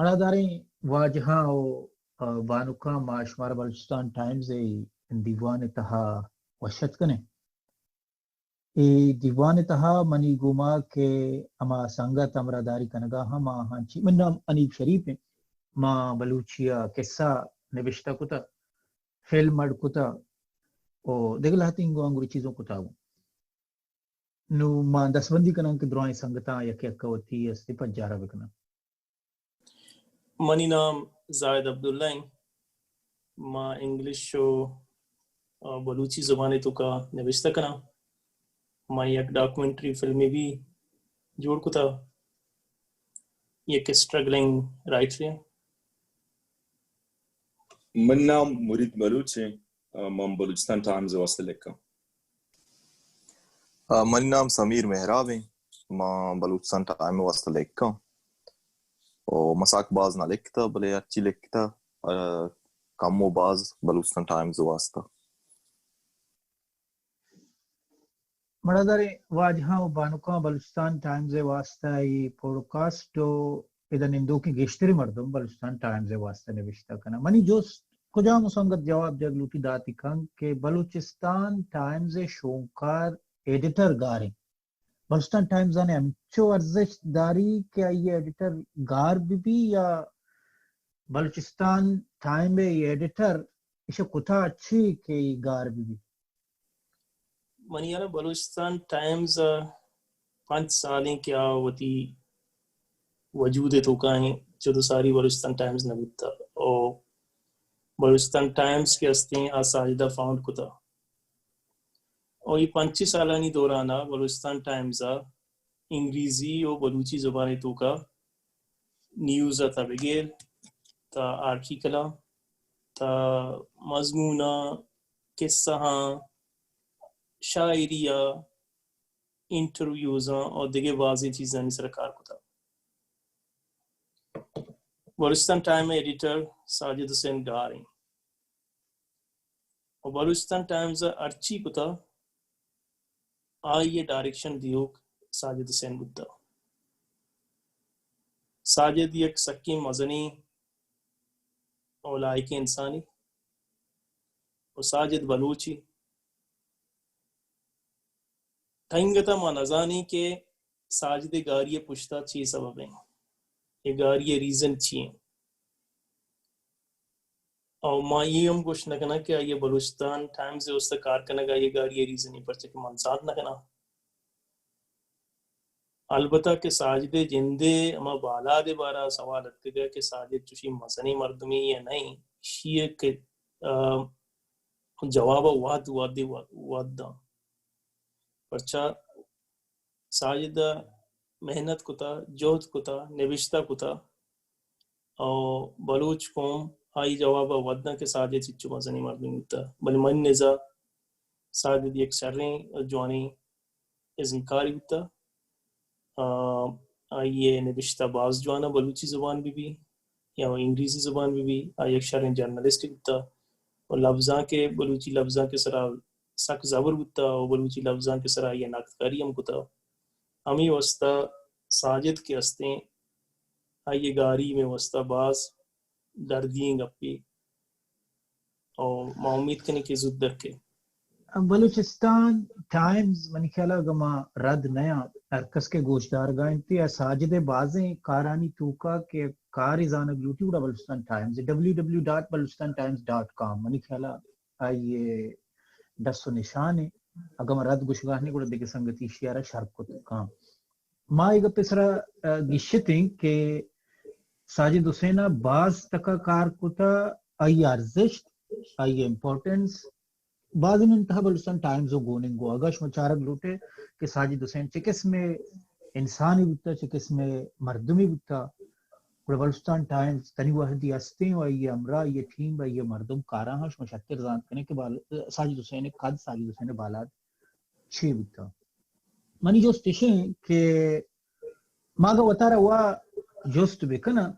مڑاداریں واجہاں و، آ، بانکاں، ما شمارا بلوچستان ٹائمز ءِ دیوان ءِ تہا وش اتک کنیں۔ اے دیوان ءِ تہا منی گوما کہ ہما سنگت ہمراہداری کنگا ہم آہاں چی، منی نام حنیف شریف ایں۔ ما بلوچی ءَ قصہ نبشتہ کتہ، فلم اڈ کتہ و دگہ لہتیں گوں انگوری چیزوں کتہ گوں۔ نوں ما دستبندی کناں کہ درائیں سنگتاں یک یک ءَ وتی ہستی پجارہ بکناں۔ منی نام زاہد عبداللہ ایں۔ ما انگلش و، آ، بلوچی زبان ءِ توکا نبشتہ کناں۔ ما یک ڈاکومنٹری فلمے بھی جوڑ کتا۔ یک اسٹرگلنگ رائٹر ایں۔ منی نام مرید بلوچ ایں۔ آ، من بلوچستان ٹائمز ءِ واسطہ لکھاں۔ آ، منی نام سمیر مہراب ایں۔ من بلوچستان ٹائم ءِ واسطہ لکھاں۔ و مساک باز نہ لکھتا، بلے ہرچی لکھتا، آ، کم و باز بلوچستان ٹائمز ءِ واسطہ۔ مڑاداریں واجہاں و بانکاں، بلوچستان ٹائمز ءِ واسطہ اے پوڈکاسٹ و ادا نندوکیں گیشتریں مردم بلوچستان ٹائمز ءِ واسطہ نبشتہ کناں۔ منی جست کجام سنگت جواب دیگ لوٹی داتی کنت کہ بلوچستان ٹائمز ءِ شونکار ایڈیٹر گاریں۔ بلوچستان ٹائمز آنے ہمچو ارزشت داری کہ آئی ایڈیٹر گار بہ بی یا بلوچستان ٹائم ءِ ایڈیٹر ایشی کتا چی کہ ای گار بہ بی؟ منی ہیال ءَ بلوچستان ٹائمز ءَ پنچ سالیں کہ آ وتی وجود ءِ توکا ایں، چدو ساری بلوچستان ٹائمز نہ بوتا۔ او بلوچستان ٹائمز کہ استیں، آ ساجد ءَ فاؤنڈ کتا۔ او اے پنچ سالانی دوران ءَ بلوچستان ٹائمز ءَ انگریزی و بلوچی زبان ءِ توکا نیوز ءَ تا بگر تا آرٹیکلاں، تا مضموناں، قصہاں، شاعری ءَ، انٹرویوزاں اور دگہ بازیں چیزانی سر کار کتا۔ بلوچستان ٹائم ءِ ایڈیٹر ساجد حسین گار ایں۔ و بلوچستان ٹائمز ءَ ہرچی کتا، آئی ءِ ڈائریکشن دیوک ساجد حسین بوتا۔ ساجد یک سکیں مزنیں و لائقیں انسانے و ساجد بلوچے۔ تنگتا ما نزانیں کہ ساجد ءِ گاری ءِ پشتا چی سبب ایں، اے گاری ءِ ریزن چی ایں۔ او ما اے ہم گوشت نہ کناں کہ آئی ءِ بلوچستان ٹائمز ءِ واستہ کار کنگ ءِ آئی ءِ گاری ءِ ریزن ایں، پرچہ کہ من زانت نہ کناں۔ البتہ کہ ساجد ءِ جند ءِ ہما بالاد ءِ بارہ ءَ سوال اتکگ ءَ کہ ساجد چوشیں مزنیں مردمے یا نہ ایں، ایشی ءِ کہ، آ، جواب ءَ وھد، وھد، وھد داں۔ پرچا ساجد ءَ محنت کتا، جہد کتا، نبشتہ کتا، او بلوچ قوم آئی جواب ءَ وھد داں کہ ساجد چچو مزنیں مردمے بوتا۔ بلے منی نزا ساجد یک شریں جوانیں ازمکارے بوتا۔ آ، آئی ءِ نبشتہ باز جوان ءَ بلوچی زبان بہ بی یا انگریزی زبان بہ بی، آ یک شریں جرنلسٹے بوتا و لبزانک ءِ، بلوچی لبزانک ءِ سرا سک زبر بوتا و بلوچی لبزانک ءِ سرا آئی ءَ نقدکاری ہم کتا۔ ہمے واسطہ ساجد کہ استیں، آئی ءِ گاری مئے واسطہ باز دردی ئیں گپے۔ او ما امید کنیں کہ زوت در کئے۔ بلوچستان ٹائمز منی خیال ءَ اگاں ما رد نیاں، ہر کس کہ گوشدارگا انت یا ساجد ءِ بازیں کارانی توکا کہ کارے زانگ لوٹی گڑا Balochistan times, W W dot Balochistan times dot com منی خیال ءَ آئی ءِ ڈس و نشان ایں۔ اگاں ما رد گوشگا نیں گڑا دگہ سنگتی ایشی ءَ را شر کت کاں۔ ما اے گپ ءِ سرا، آ، گیشتیں کہ ساجد حسین ءَ باز تک ءَ کار کتا، آئی ءِ ارزشت، آئی ءِ امپورٹنس، بازیں انتہا بلوچستان ٹائمز و گوننگو۔ اگاں شما چارگ لوٹے کہ ساجد حسین چہ قسم ءِ انسانے بوتا، چہ قسم ءِ مردمے بوتا، گڑا بلوچستان ٹائمز تنی وہدی ہستیں و آئی ءِ ہمراہ، آئی ءِ ٹیم، آئی ءِ مردم کاراں ہاں، شما شتر زانت کنے کہ بال-، ساجد حسین ءِ قد، ساجد حسین ءِ بالاد چے بوتا۔ منی جست اش انت کہ ما اگاں وتارا وا جست بکناں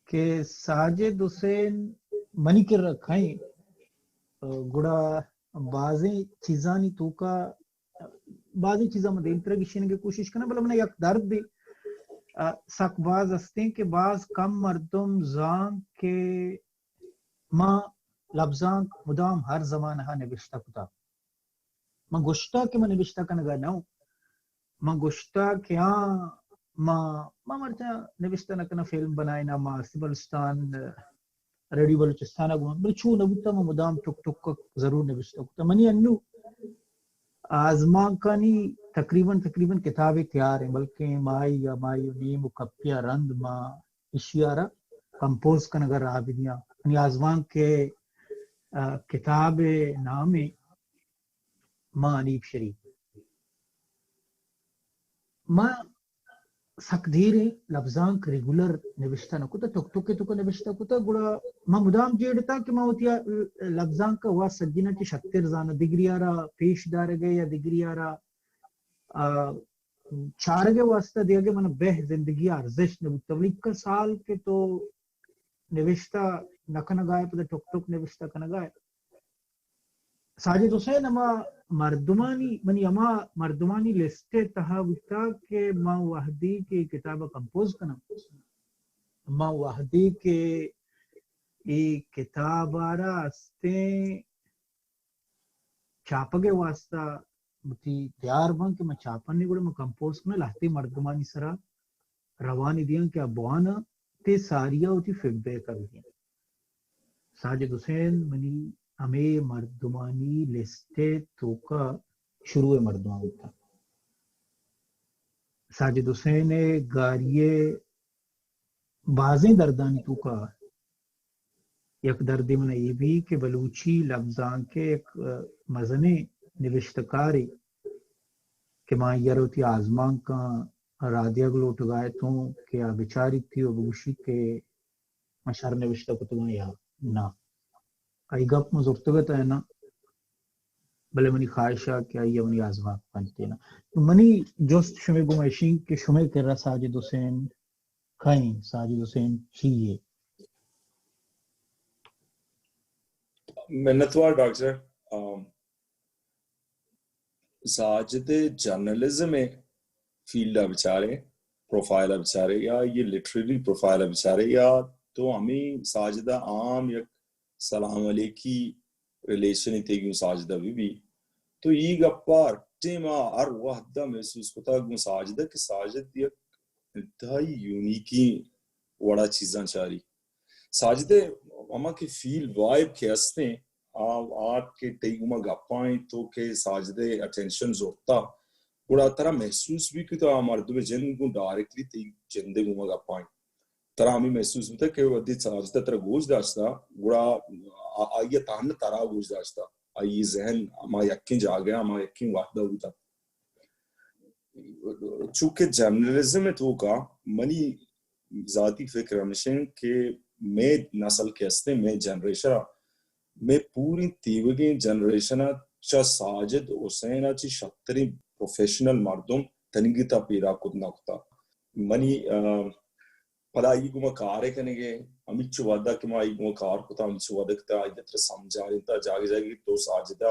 کہ ساجد حسین منی کرا کئیں، گڑا بازیں چیزانی توکا، بازیں چیزاں من دیمترا گیشینگ ءِ کوشش کناں، بلے من یک درد سک باز ہستیں کہ باز کم مردم زان کہ ما لبزانک مدام ہر زمانہ نبشتہ کتا۔ من گوشتا کہ من نبشتہ کنگا نہ اوں۔ من گوشتا کہ ہاں، ما، ما مرچاں نبشتہ نہ کناں، فلم بنائیناں، ما آصف بلوچستان، ریڈیو بلوچستان ء گوں، بلے چو نہ بوتا، ما مدام ٹک ٹک ضرور نبشتہ کتا۔ منی انو آزمانکانی تقریباً، تقریباً کتابے تیار ہیں، بلکیں ماہی یا ماہی و نیم و کپی ء رند ما اشی ء را کمپوز کنگ ء راہ بدیاں۔ منی آزمانک ء، آ، کتاب ء نام ء ما حنیف شریف۔ ما سک دیر ء لبزانک ریگولر نبشتہ نہ کتہ، ٹک ٹک ء توکا نبشتہ کتہ، گڑا ما مدام جیڑتا کہ ما وتی آ لبزانک ء وا سجیناں چہ شتر زاناں، دگری ء را پیش دارگ ء یا دگری ء را، آ، چارگ ء واستہ دیگ ء من بہ زندگی ء ارزشت نہ بوتہ، بلے اکا سال کہ تو نوشتہ نہ کنگائے، پدا ٹک ٹک نوشتہ کنگائے۔ ساجد حسین ہما مردمانی، منی ہما مردمانی لسٹ ء تہا بوتا کہ ما وہدی کہ کتاب ء کمپوز کناں، ما وہدی کہ اے کتاب ء را استیں چاپگ ء واستہ وتی تیار باں کہ من چاپنی، گڑا من کمپوز کناں، لہتے مردمانی سرا روانی دیاں کہ آ بواناں، تے ساریا وتی فیڈ بیک ء بدیاں۔ ساجد حسین منی ہمے مردمانی لسٹ ء توکا شروع ء مردماں بوتاں۔ ساجد حسین ء گاری ء بازیں دردانی توکا یک دردے من اے بی کہ بلوچی لبزانک ء یک، ا، مزنیں نبشتہ کارے کہ ما آئی ء را وتی آزمانکاں راہ دیگ لوٹگا اتوں کہ آ بچاریتی و بگوشی کہ من شر نبشتہ کتگاں یا نہ۔ آئی گپ من زرتگ ات ء نہ، بلے منی خواہش ء کہ آئی ء منی آزمانک بنتیناں۔ تو منی جست شمے گوما اشیں کہ شمے کرا ساجد حسین کئیں، ساجد حسین چی یے؟ منتوار ڈاکٹر۔ آم، ساجد ء جرنلزم ء فیلڈ ء بچارے، پروفائل ء بچارے، یا یہ لٹریری پروفائل ء بچارے، یا تو ہمیں ساجد ء عام یک سلام علیکی ریلیشن ء تئی گوں ساجد ء بہ بی، تو ای گپ ء ہر ٹیم ء ہر وھد ء محسوس کتا گوں ساجد ء کہ ساجد یک انتہائی یونیکیں وڑا چیزاں چاری۔ ساجد ء ہما کہ فیلڈ وائب کہ ہستیں، آ، آ کہ تئی گوما گپاں تو کہ ساجد ء اٹینشن زرتا، گڑا ترا محسوس بی کہ تو آ مردم جند گوں ڈائریکٹلی تئی جند ء گوما گپاں۔ ترا ہمے محسوس بوتگ کہ وھدے ساجد ء ترا گوش داشتہ، گڑا آ-، آئی ء تہنا ترا گوش داشتہ، آئی ء ذہن ہما یکیں جاگہ ء، ہما یکیں وھد ء بوتگ۔ چونکہ جرنلزم ء توکا منی ذاتی فکر ہمیش انت کہ مئے نسل کہ ہستیں، مئے جنریشن ء، مئے پوری تیوگیں جنریشن ء چہ ساجد حسین ء چہ شتریں پروفیشنل مردم تنیگتا پیدا کت نہ کتا۔ منی، آ، پدا آئی گوما کارے کنگے، ہمیچو وھدا کہ ما آئی گوما کار کتا، ہمیچو وھدا کہ ترا آئی ترا سمجھارینتا، جاگہ جاگہ تو ساجدا،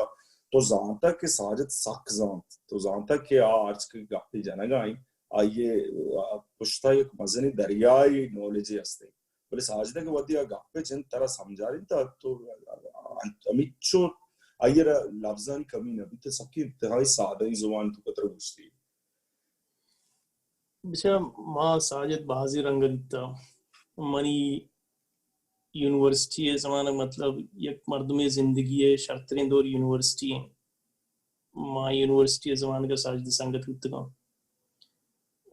تو زانتا کہ ساجد سک زانت، تو زانتا کہ آ ہرچ کہ گپے جنگا ایں، آئی ء پشتا یک مزنیں دریائے نالجے ہستیں۔ بلے ساجدا کہ وھدے آ گپے جنت ترا سمجھارینتا، تو ہمیچو آئی ء را لبزانی کمی نہ بیت، سکی انتہائی سادہ زبان تو ترا گوشتی۔ بچا ما ساجد بازی رنگ دیتا۔ منی یونیورسٹی ء زمانگ، مطلب، یک مردمے زندگی ء شرتریں دور یونیورسٹی ء۔ ما یونیورسٹی ء زمانگ ء ساجد سنگت بوتگاں۔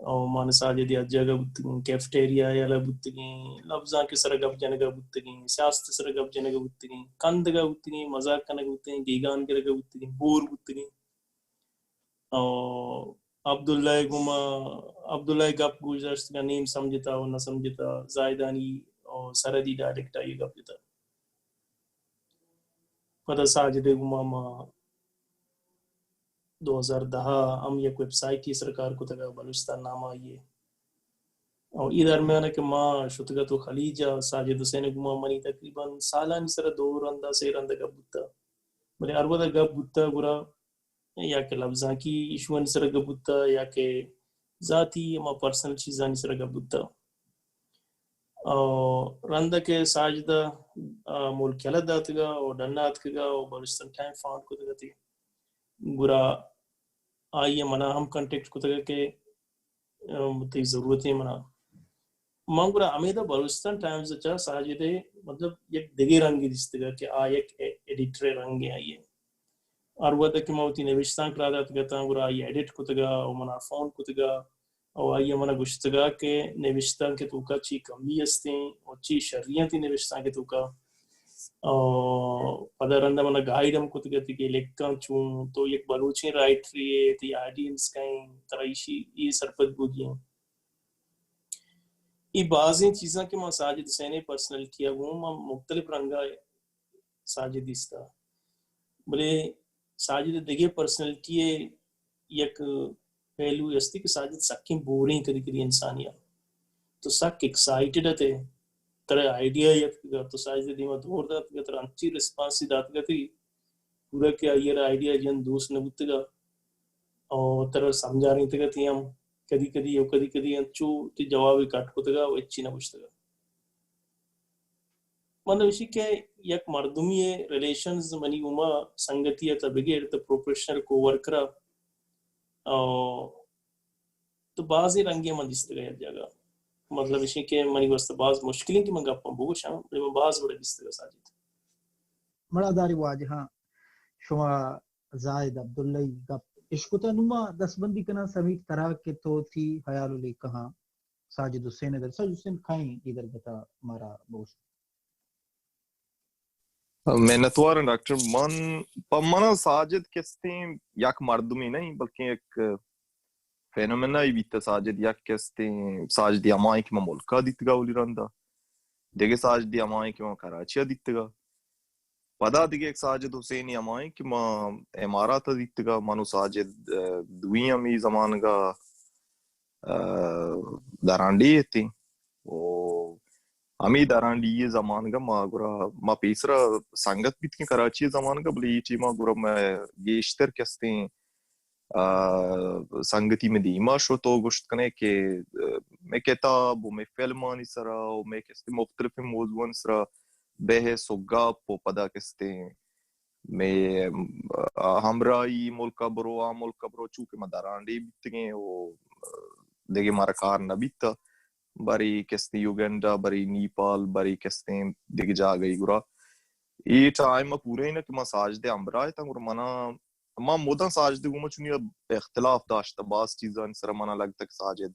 او ما ساجد یک جاگہ بوتگیں، کیفٹیریا یلا بوتگیں، لبزانک سر گپ جنگا بوتگیں، سیاست سر گپ جنگا بوتگیں، کندگا بوتگیں، مزاق کنگا بوتگیں، گیگان گرگا بوتگیں، بور بوتگیں۔ او عبداللہ ء گوما، عبداللہ ء گپ گوش داشتگاں، نیم سمجھتا و نہ سمجھتا، زاہدانی او سرحدی ڈائلیکٹ آئی گپ جتا۔ پدا ساجد ء گوما ما دو ہزار دہ ء ہم یک ویب سائٹے سر کار کتگ ء بلوچستان نام آئی ء۔ او اے درمیان ء کہ ما شتگ ات و خلیج ء، ساجد حسین ء گوما منی تقریباً سالانی سر ء دو رند ء سے رند ء گپ بوتگ۔ بلے ہر وھد ء گپ بوتگ گڑا یا کہ لبزانکی ایشوانی سر ء گپ بوتگ یا کہ ذاتی ہما پرسنل چیزانی سرا گپ بوتا۔ او رندا کہ ساجدہ، آ، ملک یلہ داتگا و ڈنا آتکگا و بلوچستان ٹائم فاؤنڈ کتگا تی، گڑا آئی ء منا ہم کانٹیکٹ کتگا کہ، آ، تئی ضرورت ہے منا۔ من گڑا ہمیدا بلوچستان ٹائمز چا ساجد ء مطلب یک دگہ رنگی دیستگا کہ آ یک ای-، ایڈیٹر رنگ آئی ء۔ ہر وھد کہ ما وتی نبشتانک را داتگ اتاں، گڑا آئی ایڈٹ کتگا و منا فون کتگا و آئی ء منا گوشتگا کہ نبشتانک ء توکا چی کمی استیں و چی شری انت نبشتانک ء توکا۔ و پدا رندا منا گائیڈ ہم کتگ ات کہ لکھاں چون، تو یک بلوچیں رائٹرے ئے، تئی آڈینس کئے انت، ترا ایشی اے سرپد بوگی انت۔ اے بازیں چیزاں کہ ما ساجد حسین ء پرسنلٹی ء گوں ما مختلف رنگا ساجد دیستا۔ بلے ساجد ء دگہ پرسنلٹی ء یک پہلو استی کہ ساجد سکیں بوریں کدی کدی انسانی ء۔ تو سک ایکسائٹڈ اتے، ترا آئیڈیا یتکگا، تو ساجد ء دیما دور داتگا، ترا انچی ریسپانس داتگا تئی پورا کہ آئی ء را آئیڈیا جن دوست نہ بوتگا۔ او ترا سمجھارینتگ ات ہم کدی کدی، او کدی کدی انچو تی جواب کٹ کتگا و ہچی نہ گوشتگا۔ مطلب اشی کہ یک مردمی ریلیشنز منی اوما سنگتی ء تا بگیر تا پروفیشنل کوورکر ء، او تو بازیں رنگے من دیستگا یک جاگہ۔ مطلب اشی کہ منی واسطہ باز مشکلیں کہ من گپاں بگوشاں، بلے من باز وڑا دیستگا ساجد۔ مڑاداری واجہاں، شما زاہد عبداللہ ء گپ اشکتہ۔ نوں ما دستبندی کناں سمیر ترا کہ تو تی ہیال و لیکہاں ساجد حسین ء در، ساجد حسین کئیں اے درگت ء مارا بگوش۔ منتوار آں ڈاکٹر۔ من، پہ من ساجد کستیں یک مردمے نہ انت، بلکیں یک فینومنا ای بیتہ۔ ساجد یک کستیں، ساجد ہمائیں کہ من ملکا دیتگا اولی رندا، دگہ ساجد ہمائیں کہ من کراچی ء دیتگا۔ پدا دگہ یک ساجد حسینی ہمائیں کہ ما امارات ء دیتگا۔ من و ساجد، ء، دوئیں ہمے زمانگا، ء، درانڈیھ اتیں۔ و ہمے درانڈیھی ء زمانگا ما گڑا، ما پیسرا سنگت بیتگیں کراچی ء زمانگا، بلے اے ٹیما گڑا ما گیشتر کستیں ء، سنگتی مئے دیما شت و گوشت کنئے کہ، ء، مئے کتاب و مئے فلمانی سرا و مئے کستیں مختلفیں موضوعانی سرا بحث و گپ و پدا کستیں مئے، ء، ہمراہی ملکا برو، آ ملکا برو، چونکہ ما درانڈیھ بیتگیں و دگہ مارا کار نہ بیتہ۔ برے کستیں یوگینڈا، برے نیپال، برے کستیں دگہ جاگہے گڑا۔ اے ٹائم پورا انت کہ ما ساجد ء ہمراہ اتاں، گڑا منا ما مدام ساجد ء گوما چونی اختلاف داشتہ، باز چیزانی سرا منا لگتہ کہ ساجد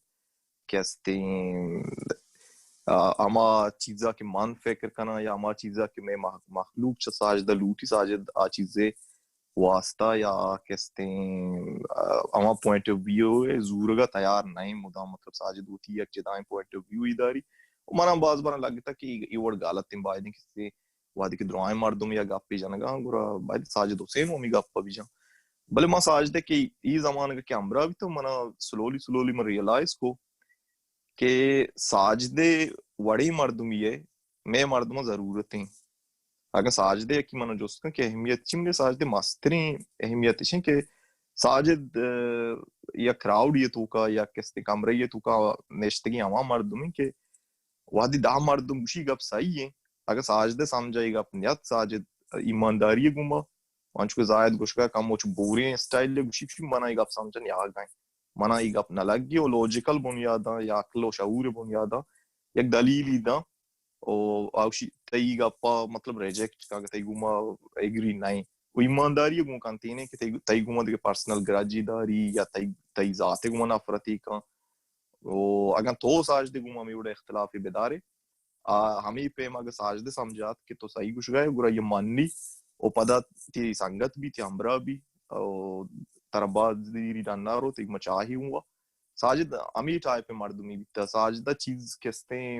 کستیں، آ، ہما چیزا کہ من فکر کناں یا ہما چیزا کہ مئے مح-، مخلوق چہ ساجد ء لوٹی، ساجد آ چیزے واسطہ یا کستیں، آ، ہما پوائنٹ آف ویو ء زورگا تیار نہ انت۔ مدام مطلب ساجد وتی یک جدائیں پوائنٹ آف ویو ای داری۔ و منا باز برا لگتہ کہ اے، اے وڑ غلط انت، باید انت کہ وہدے کہ درائیں مردم یا گپے جنگا، گڑا باید ساجد حسین ہمی گپا بجن۔ بلے ما ساجد کہ ای زمانگ کہ ہمراہ بیتہ، منا سلولی سلولی من ریئلائز کو کہ ساجد وڑیں مردمی ہے، مئے مردم ضرورت ہیں۔ اگر ساجد کہ من جست کن کہ اہمیت چی، من ساجد مستریں اہمیت اش کہ ساجد، ء، یا کراؤڈ یہ توکا یا کستے کمرہ یہ توکا نشتگی ہما مردم ہیں کہ وہدے دہ مردم گوشی گپ صحیح ہیں، اگر ساجد ء سمجھا اے گپ نیت، ساجد ایمانداری ء گوما، انچو کہ زاہد گوشگا کم مچ بوریں اسٹائل ء گوشی، گوشی منا اے گپ سمجھا نیاگا ہیں، منا اے گپ نہ لگی و لوجیکل بنیاداں یا عقل و شعور بنیاداں یک دلیلی داں و آ گوشی تئی گپا مطلب ریجیکٹ کن، تئی گوما ایگری نہ ہیں۔ و ایمانداری ء گوں کنتینے کہ تئی، تئی گوما دگہ پرسنل گرجی داری یا تئی، تئی ذات ء گوما نفرتی کن۔ و اگاں تو ساجد ء گوما ہمے وڑ اختلافے بدارے، آ ہمے پیم اگہ ساجد ء سمجھات کہ تو صحیح گوشگا ئے، گڑا یہ منی و پدا تئی سنگت بی، تئی ہمراہ بی و ترا باز دیری ڈنا رو، تئی گوما چاہی ہوں۔ ساجد ہمے ٹائپ ء مردمی بیتا۔ ساجد ء چیز کستیں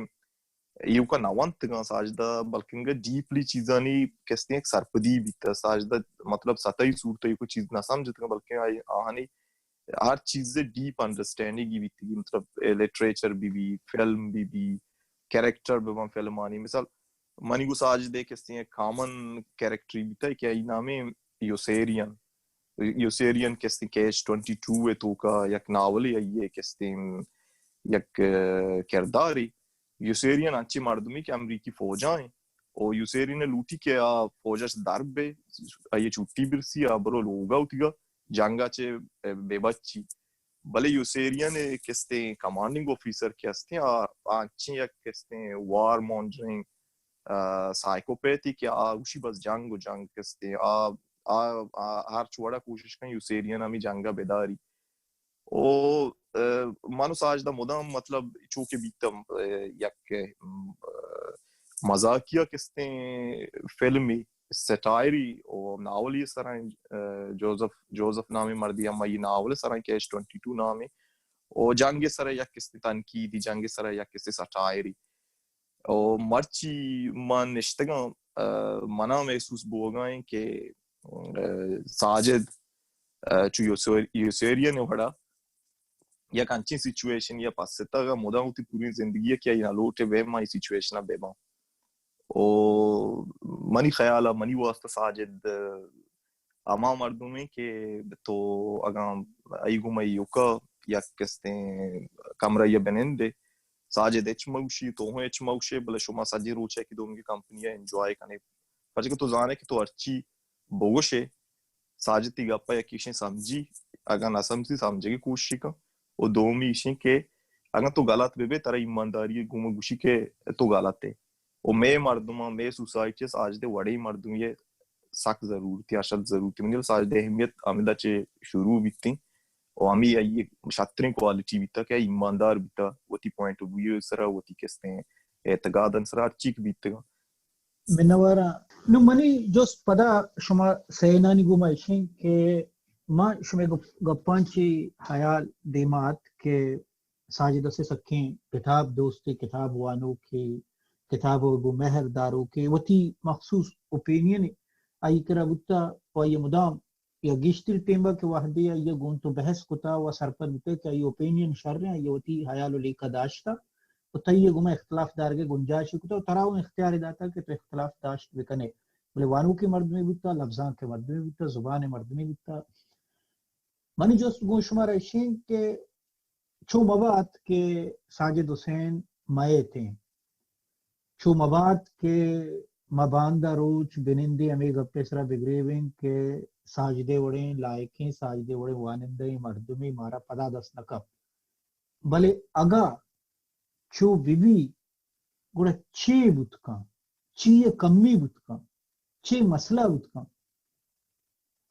ایوکا نہ ونتگاں ساجدہ، بلکن گہ ڈیپلی چیزانی کستیں یک سرپدی بیتہ۔ ساجدہ مطلب سطحی صورت ایوکا چیز نہ سمجھتگاں، بلکن آئی، آہانی ہر چیز ڈیپ انڈرسٹینڈنگ بیتگی، مطلب لٹریچر بی بی، فلم بی بی، کریکٹر بہ بن فلمانی۔ مثال منی گو ساجدہ کستیں یک کامن کریکٹری بیتہ کہ آئی نام یوسیرین۔ یوسیرین کستیں کیچ ٹوئنٹی ٹو ءِ توکا یک ناولے، آئی ءِ کستیں یک، ءَ، کردارے۔ یوسیرین انچیں مردمے کہ امریکی فوجا ایں، و یوسیرین لوٹی کہ آ فوجا چہ در بے، آئی ءَ چھٹی برسی، آ برو لوگا وتیگا جنگا چہ بے بچی۔ بلے یوسیرین ءِ کستیں کمانڈنگ آفیسر کہ استیں، آ، آ انچیں یک کستیں وار مانجرنگ، آ، سائیکوپیتھے کہ آ گوشی بس جنگ و جنگ کستیں۔ آ، آ، آ ہرچ وڑا کوشش کن یوسیرین ہمیں جنگا بداری۔ او، آ، من و ساجدہ مدام مطلب چو کہ بیتم، آ، یک، آ، مزاقیہ کستیں فلمے، سیٹائری و ناولے سرا، آ، جوزف، جوزف نامیں مردے ہم آئی ناول سرا کیچ ٹوئنٹی ٹو نامیں۔ و جنگ سرا یک کستیں تنقیدی، جنگ سرا یک کستیں سیٹائری۔ و مرچی من نشتگاں، آ، منا محسوس بوگا ایں کہ، آ، ساجد، آ، چو یوسیر-، یوسیرین وڑا یک انچیں سچویشن یا پستگ ءَ مدام وتی پوری زندگی ءَ کہ آئی نہ لوٹے بے ما اے سچویشن ءَ بہ باں۔ او منی خیال ءَ منی واسطہ ساجد ہما مردمے کہ تو اگاں آئی گوما ایوکا یک کستیں کمرہ یا بنندے، ساجد ہچ مہ گوشی، تو ہوں ہچ مہ گوشے، بلے شما سجیں روچ یکے دومی کمپنی ءَ انجوائے کنے۔ پرچہ کہ تو زانے کہ تو ہرچی بگوشے، ساجد تئی گپا یکے ایشیں سمجھی، اگاں نہ سمجھی سمجھگی کوشش کن۔ و دومی ایشیں کہ اگاں تو غلط بہ بے، ترا ایمانداری گوما گوشی کہ تو غلط ئے۔ و مئے مردماں، مئے سوسائٹی ءَ ساجد ءِ وڑیں مردمے ءِ سک ضرورت ایں، اشد ضرورت ایں۔ منی ساجد ءِ اہمیت ہمدا چہ شروع بیتیں و ہمے آئی ءِ شتریں کوالٹی بیتا کہ ایماندار بیتا، وتی پوائنٹ آف ویو سرا، وتی کستیں اعتقاداں سرا، ہر چی کہ بیتگاں۔ منوارا۔ نو منی جست پدا شما سئینانی گوما ایشیں کہ ما شمئے گپ-، گپاں چی حیال دیما ات کہ ساجد اسے سکیں کتاب دوستے، کتاب وانوکے، کتاب ءَ گوں مہر داروکے، وتی مخصوص اوپینین آئی کرا بوتا و آئی مدام یا گیشتر ٹیمبا کہ وہدے آئی گوں تو بحث کتا و سرپد بوتے کہ آئی اوپینین شر ایں، آئی وتی حیال و لیکہ داشتا و تئی گوما اختلاف دارگے گنجائش کتا و ترا اوں اختیار داتا کہ تو اختلاف داشت بکنے۔ بلے وانوکے مردمے بوتا، لبزانکے مردمے بوتا، زبان مردمے بوتا۔ منی جست گوں شما را ایشیں کہ چو مبات کہ ساجد حسین مئیت ایں، چو مبات کہ ما باندا روچ بنندیں ہمے گپے سرا بگریویں کہ ساجدے وڑیں لائقیں، ساجدے وڑیں وانندہیں مردمے مارا پدا دست نہ کپت۔ بلے اگاں چو بہ بی، گڑا چے بوت کن؟ چی ءِ کمی بوت کن؟ چے مسئلہ بوت کن؟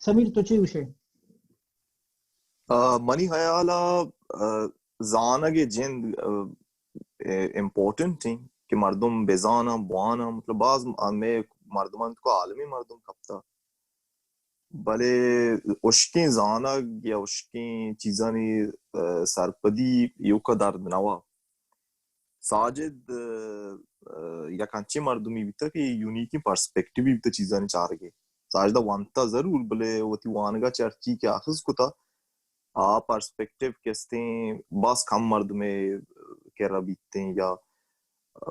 سمیر، تو چے گوشے؟ آ، منی خیال ءَ، آ، زانگ ءِ جند، آ، اے، امپورٹنٹ ایں کہ مردم بزاناں، بواناں۔ مطلب، باز م-، مئے مردمان کو عالمی مردم کپتا، بلے اشکیں زانگ یا اشکیں چیزانی، آ، سرپدی ایوکا درد نوا۔ ساجد، آ، آ، یک انچیں مردمے بیتا کہ یونیکیں پرسپیکٹیوے بیتا چیزانی چارگے۔ ساجد ءَ وانتا ضرور، بلے وتی وانگا چہ ہرچی کہ اخذ کتا، آ پرسپیکٹیو کستیں باز کم مردمے کرا بیتیں یا، آ،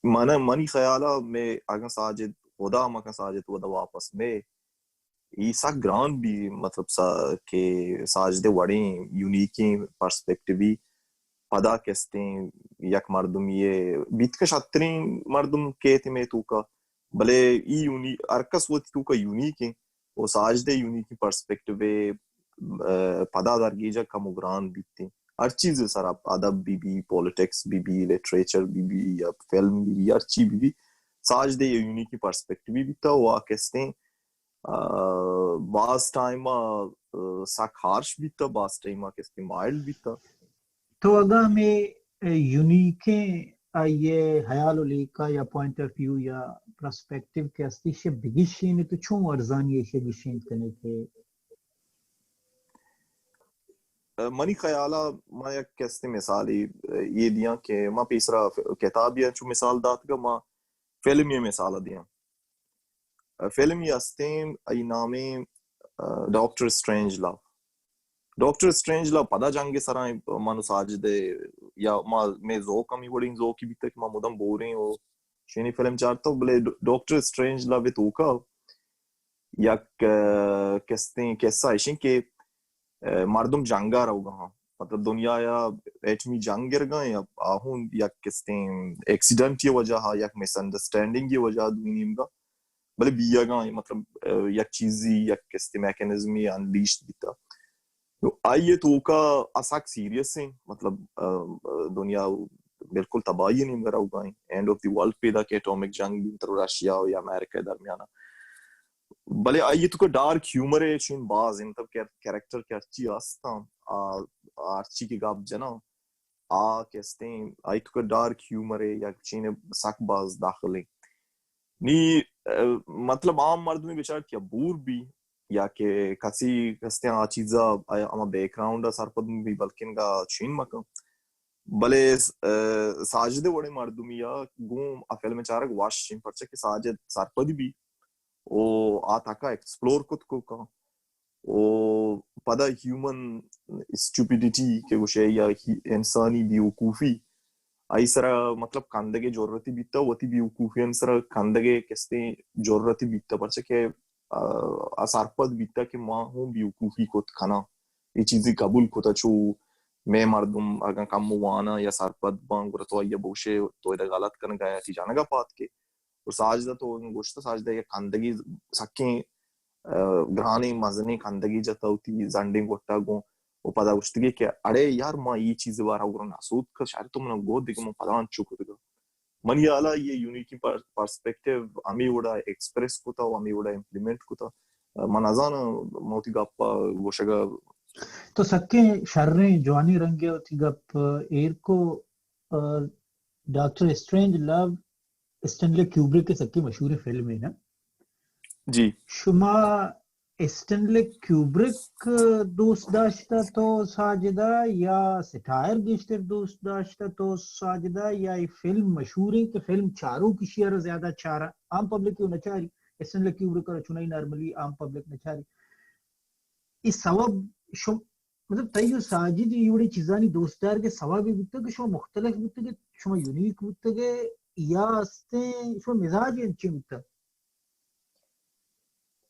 من، منی خیال ءَ مئے اگاں ساجد، خدا مکن ساجد ودا واپس مئے، ای سک گران بی، مطلب سا کہ ساجد ءِ وڑیں یونیکیں پرسپیکٹیوے پدا کستیں یک مردمے بیت کہ شتریں مردم کیت مئے توکا، بلے ای یونی-، ہر کس وتی توکا یونیک ایں و ساجد ءِ یونیکیں پرسپیکٹیو ءَ، آ، پدا درگیجگ کمو گران بیتیں۔ ہر چیز سرا، ادب بہ بی، پولیٹکس بہ بی، لٹریچر بہ بی یا فلم بہ بی، ہر چی بہ بی، ساجد ءِ یونیکیں پرسپیکٹیوے بیتا و آ کستیں آ، باز ٹائم ءَ، آ، سک ہارش بیتا، باز ٹائم ءَ کسے مائلڈ بیتا۔ تو اگاں ہمے، اے، یونیکیں آئی ءِ حیال و لیکہ یا پوائنٹ آف ویو یا پرسپیکٹیو کہ ہستی، ایشی ءَ بگشین تو چون ارزانی ایشی ءَ گشین کنے کہ؟ آ، منی خیال ءَ ما یک کسے مثالی، آ، یہ دیاں کہ ما پیسرا ف-، کتابی چو مثال داتگا، ما فلمی مثال دیاں۔ فلمی ہستیں، ای نامیں، آ، ڈاکٹر اسٹرینج لو۔ ڈاکٹر اسٹرینج لو پدا جنگ سرائیں، من و ساجد یا ما، مئے ذوق ہمی وڑیں ذوقی بیتا کہ ما مدام بوریں و شینی فلم چارتا، بلے ڈ-، ڈاکٹر اسٹرینج لو توکا یک کستیں کسہ ایشیں کہ مردم جنگا روگا ہاں، مطلب دنیا یا ایٹمی جنگ گرگا یا آہون یک کستیں ایکسیڈنٹ یہ وجہ ہا، یک مس انڈرسٹینڈنگ یہ وجہ دوئی نیمگا، بلے بیگا، مطلب یک چیزی، یک کستیں میکانزمی انلیشڈ بیتا۔ نو آئی توکا آ سک سیریس ہیں، مطلب دنیا بالکل تباہی نیمگا روگا ہیں، اینڈ آف دی ورلڈ پیدا کہ اٹامک جنگ بی انت رشیا و یا امریکہ درمیانا۔ بلے آئی توکا ڈارک ہیومر ہے چین باز ہیں، مطلب کیریکٹر کہ ہرچی آستاں، ہرچی کہ گپ جنا آ کستیں آئی توکا ڈارک ہیومر ہے یا چین سک باز داخل ہے۔ نی مطلب عام مردمی بچار کہ بور بی یا کہ کسی کستیں آ چیزا ہما بیک گراؤنڈ سرپد بی بلکن گا چین مکن، بلے ساجد وڑے مردمی گوں آ فلم چارگ وش چین، پرچہ کہ ساجد سرپد بی او آ تکا ایکسپلور کت کو کن۔ او پدا ہیومن اسٹوپیڈیٹی کہ گوشے یا انسانی بیوقوفی، آئی سرا مطلب کندگے جرتی بیتا، وتی بیوقوفی ان سرا کندگے کستیں جرتی بیتا، پرچہ کہ آ سرپد بیتا کہ ما ہوں بیوقوفی کت کنا، یہ چیزی قبول کتا چو میں مردم اگاں کم وانا یا سرپد بان گڑا تو آئی بوشے تو ادا غلط کنگا یا تی جانگا پات کے۔ و ساجدہ تو گوشت، ساجدہ یک کندگی سکیں گرانیں مزنیں کندگی جتا وتی زنڈیں گٹا گوں و پدا گوشتگی کہ اڑے یار ما یہ چیز بارا گرا نہ سوت کر شاید تو منا گو دگہ من پدا انچو کتگا۔ منی حالا یہ یونیکی پرسپیکٹیو ہمیں وڑا ایکسپریس کتا و ہمیں وڑا امپلیمنٹ کتا۔ من نزاناں من وتی گپا گوشگا۔ تو سکیں شریں جوانیں رنگے وتی گپ ایر کو۔ ڈاکٹر اسٹرینج لو اسٹینلے کیوبرک ءِ سکیں مشہوریں فلمے نا۔ جی۔ شما اسٹینلے کیوبرک دوست داشتہ تو ساجدہ یا سٹائر گیشتر دوست داشتہ تو ساجدہ یا اے فلم مشہوریں کہ فلم چاروک اشی ءَ را زیادہ چارا؟ عام پبلک ءَ نہ چاری، اسٹینلے کیوبرک ءَ را چنائی نارملی عام پبلک نہ چاری۔ اے سوب شم-، مطلب، تئی و ساجد ءِ اے وڑیں چیزانی دوست دارگ ءِ سوب اے بوتگ کہ شما مختلف بوتگ، شما یونیک بوتگ، یا استیں شما مزاج انچیں بوتگ؟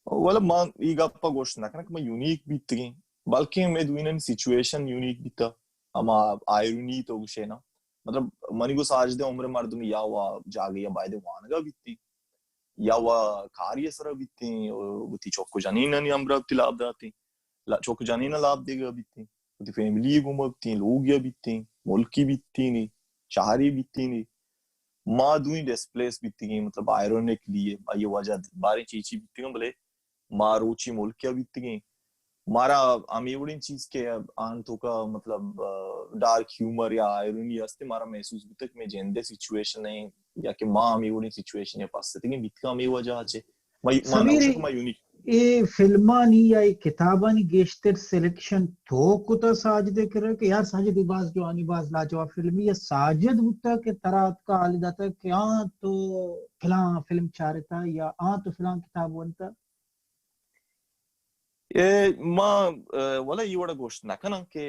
والا، ما اے گپ ءَ گوشت نہ کناں کہ ما یونیک بیتگیں، بلکیں مئے دوئینانی سچویشن یونیک بیتگ۔ ہما آئرنی تو گوشے نا، مطلب، منی گو ساجد ءِ عمر مردم یا وا جاگہ یا باید وانگا بیتیں۔ یا وا کاری ءِ سرا بیتیں، وتی چک و جنینانی ہمراہ وتی لاپ داتیں، لا-، چک و جنین ءَ لاپ دیگا بیتیں، وتی فیملی ءَ گوما بیتیں، لوگیا بیتیں، ملکی بیتیں، شہری بیتیں۔ ما دوئیں ڈسپلیس بیتگیں، مطلب، آئرونیکلی، آئی وجہ باریں چی چی بیتگاں، بلے ما روچی ملکیا بیتگیں۔ مارا ہمے وڑیں چیز کہ آن توکا، مطلب، آ، ڈارک ہیومر یا آئرنی ہستے، مارا محسوس بیتگ کہ مئے جند ءِ سچویشن ایں یا کہ ما ہمے وڑیں سچویشن ءَ پستگیں بیتگاں ہمے وجہ ءَ چہ۔ ما، ما نہ سمیر، گوشاں کہ ما یونیک۔ اے فلمانی یا اے کتابانی گیشتر سلیکشن تو کتا ساجد ءِ کرا کہ یار ساجد اے باز جوانی باز لاجواب فلمی یا ساجد بوتا کہ ترا اتکا حال داتا کہ آں تو فلاں فلم چارتا یا آں تو فلاں کتاب ونتا؟ اے ما، اے، ولا اے وڑا گوشت نہ کناں کہ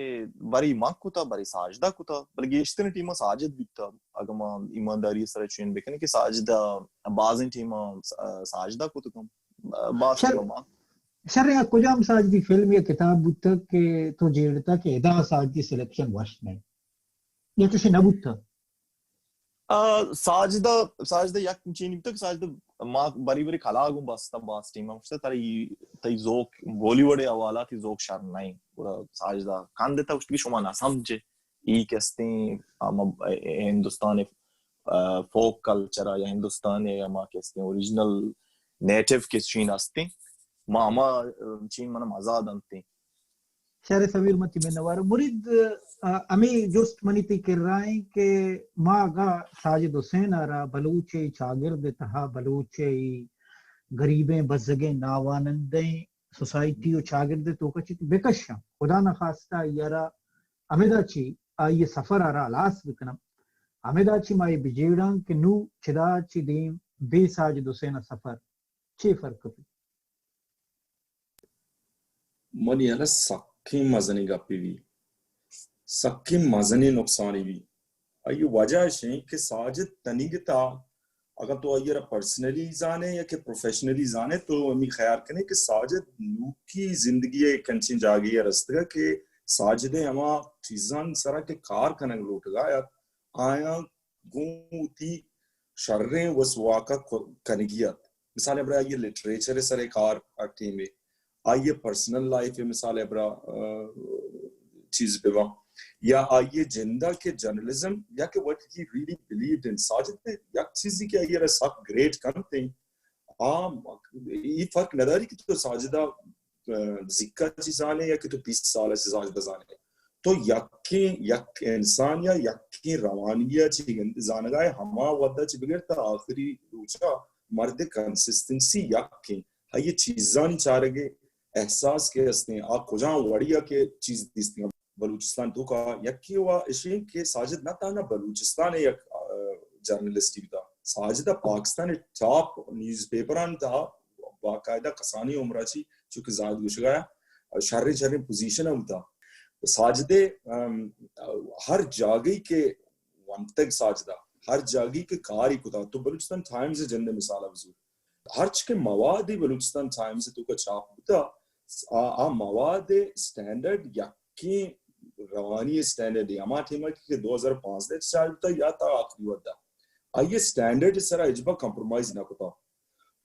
بری ما کتا، بری ساجدہ کتا، بلے گیشتریں ٹیما ساجد بیتا۔ اگہ ما ایمانداری سرا چین بکنیں کہ ساجدہ بازیں ٹیما، اے، ساجدہ کت کم، اے، باز شر-، ٹیما ما۔ شر، یا کجام ساجدی فلم یا کتاب بوتا کہ تو جیڑتا کہ ادا ساجدی سلیکشن وش نہیں؟ یا چوشی نہ بوتا؟ آ، ساجدہ، ساجدہ یک چینی بوتگ کہ ساجدہ ما بری بری کلاگ اوں بستہ باز ٹیم گوشتہ تئی، تئی ذوق بالی ووڈ ءِ حوالہ تئی ذوق شر نہ ایں۔ گڑا ساجدہ کندتہ گوشت کہ شما نہ سمجھے، ای کستیں ہما ہندوستان ءِ، آ، فوک کلچر ءَ یا ہندوستان ءِ ہما کستیں اوریجنل نیٹو کہ چین ہستیں، ما ہما، آ، چین منا مزا دنتیں۔ شر سمیر، من تئی منوار۔ مرید، آ، ہمے جست منی تئی کرا ایں کہ ما اگاں ساجد حسین ءَ را بلوچ ءِ چاگرد ءِ تہا، بلوچ ءِ غریبیں بزگیں ناوانندہیں سوسائٹی و چاگرد ءِ توکا چہ بکشاں، خدا نخواستہ آئی ءَ را ہمدا چہ آئی ءِ سفر ءَ را ہلاس بکناں، ہمدا چہ ما اے بجیڑاں کہ نوں چدا چہ دیم بے ساجد حسین ءِ سفر چے فرق بیت؟ منی ہیال ءَ سکیں مزنیں گپے بی، سکیں مزنیں نقصانے بی۔ آئی وجہ اش انت کہ ساجد تنیگتا اگاں تو آئی ءَ را پرسنلی زانے یا کہ پروفیشنلی زانے، تو ہمے خیال کنے کہ ساجد نوکی زندگی ءِ یک انچیں جاگہے ءَ رستگ کہ ساجد ءِ ہما چیزانی سرا کہ کار کنگ لوٹگ ءَ ات، آیاں گوں وتی شریں وس واک ءَ ک-، کنگی ات۔ مثال ءِ برا آئی ءِ لٹریچر ءِ سر ءَ کار ءِ ٹیم ءَ، آئی ءِ پرسنل لائف ءِ مثال ءِ برا، آ، چیز بہ باں، یا آئی ءِ جند ءَ کہ جرنلزم یا کہ what he really believed in، Sajid ءِ یک چیزے کہ آئی ءَ را سک گریٹ کنت، آ، اے فرق نہ داری کہ تو ساجد ءَ، آ، زیکا چی زانے یا کہ تو بیست سال ءَ چی ساجد ءَ زانے۔ تو یکیں، یک انسان یا یکیں روانی ءَ چی گند-، زانگا ہے، ہما وھد ءَ چی بگر تا آخری روچا مرد کنسسٹنسی یکیں۔ آئی ءِ چیزانی چارگ ءِ احساس کہ ہستیں، آ کجام وڑی ءَ کہ چیز دیستگ۔ بلوچستان توکا یکے وا اشیں کہ ساجد نہ تہنا بلوچستان ءِ یک، آ، جرنلسٹے بوتا، ساجد ءَ پاکستان ءِ ٹاپ نیوز پیپرانی تہا باقاعدہ کسانیں عمرا چی، چونکہ زاہد گوشگا ءَ، شریں شریں پوزیشن ءَ بوتا۔ ساجد ءَ، ام، ہر جاگہے کہ ونتگ ساجد ءَ، ہر جاگہے کہ کاری کتا، تو بلوچستان ٹائمز ءِ جند ءِ مثال ءَ بزور۔ ہرچ کہ موادے بلوچستان ٹائمز ءِ توکا چاپ بوتا، آ، آ مواد ءِ اسٹینڈرڈ یکیں روانی اسٹینڈرڈ ءَ، ہما ٹائم ءَ کہ دو ہزار پانزدہ ءَ چاپ بوتا یا تا آخری وھد ءَ، آئی ءِ اسٹینڈرڈ ءِ سرا ہچبر کمپرومائز نہ کتا۔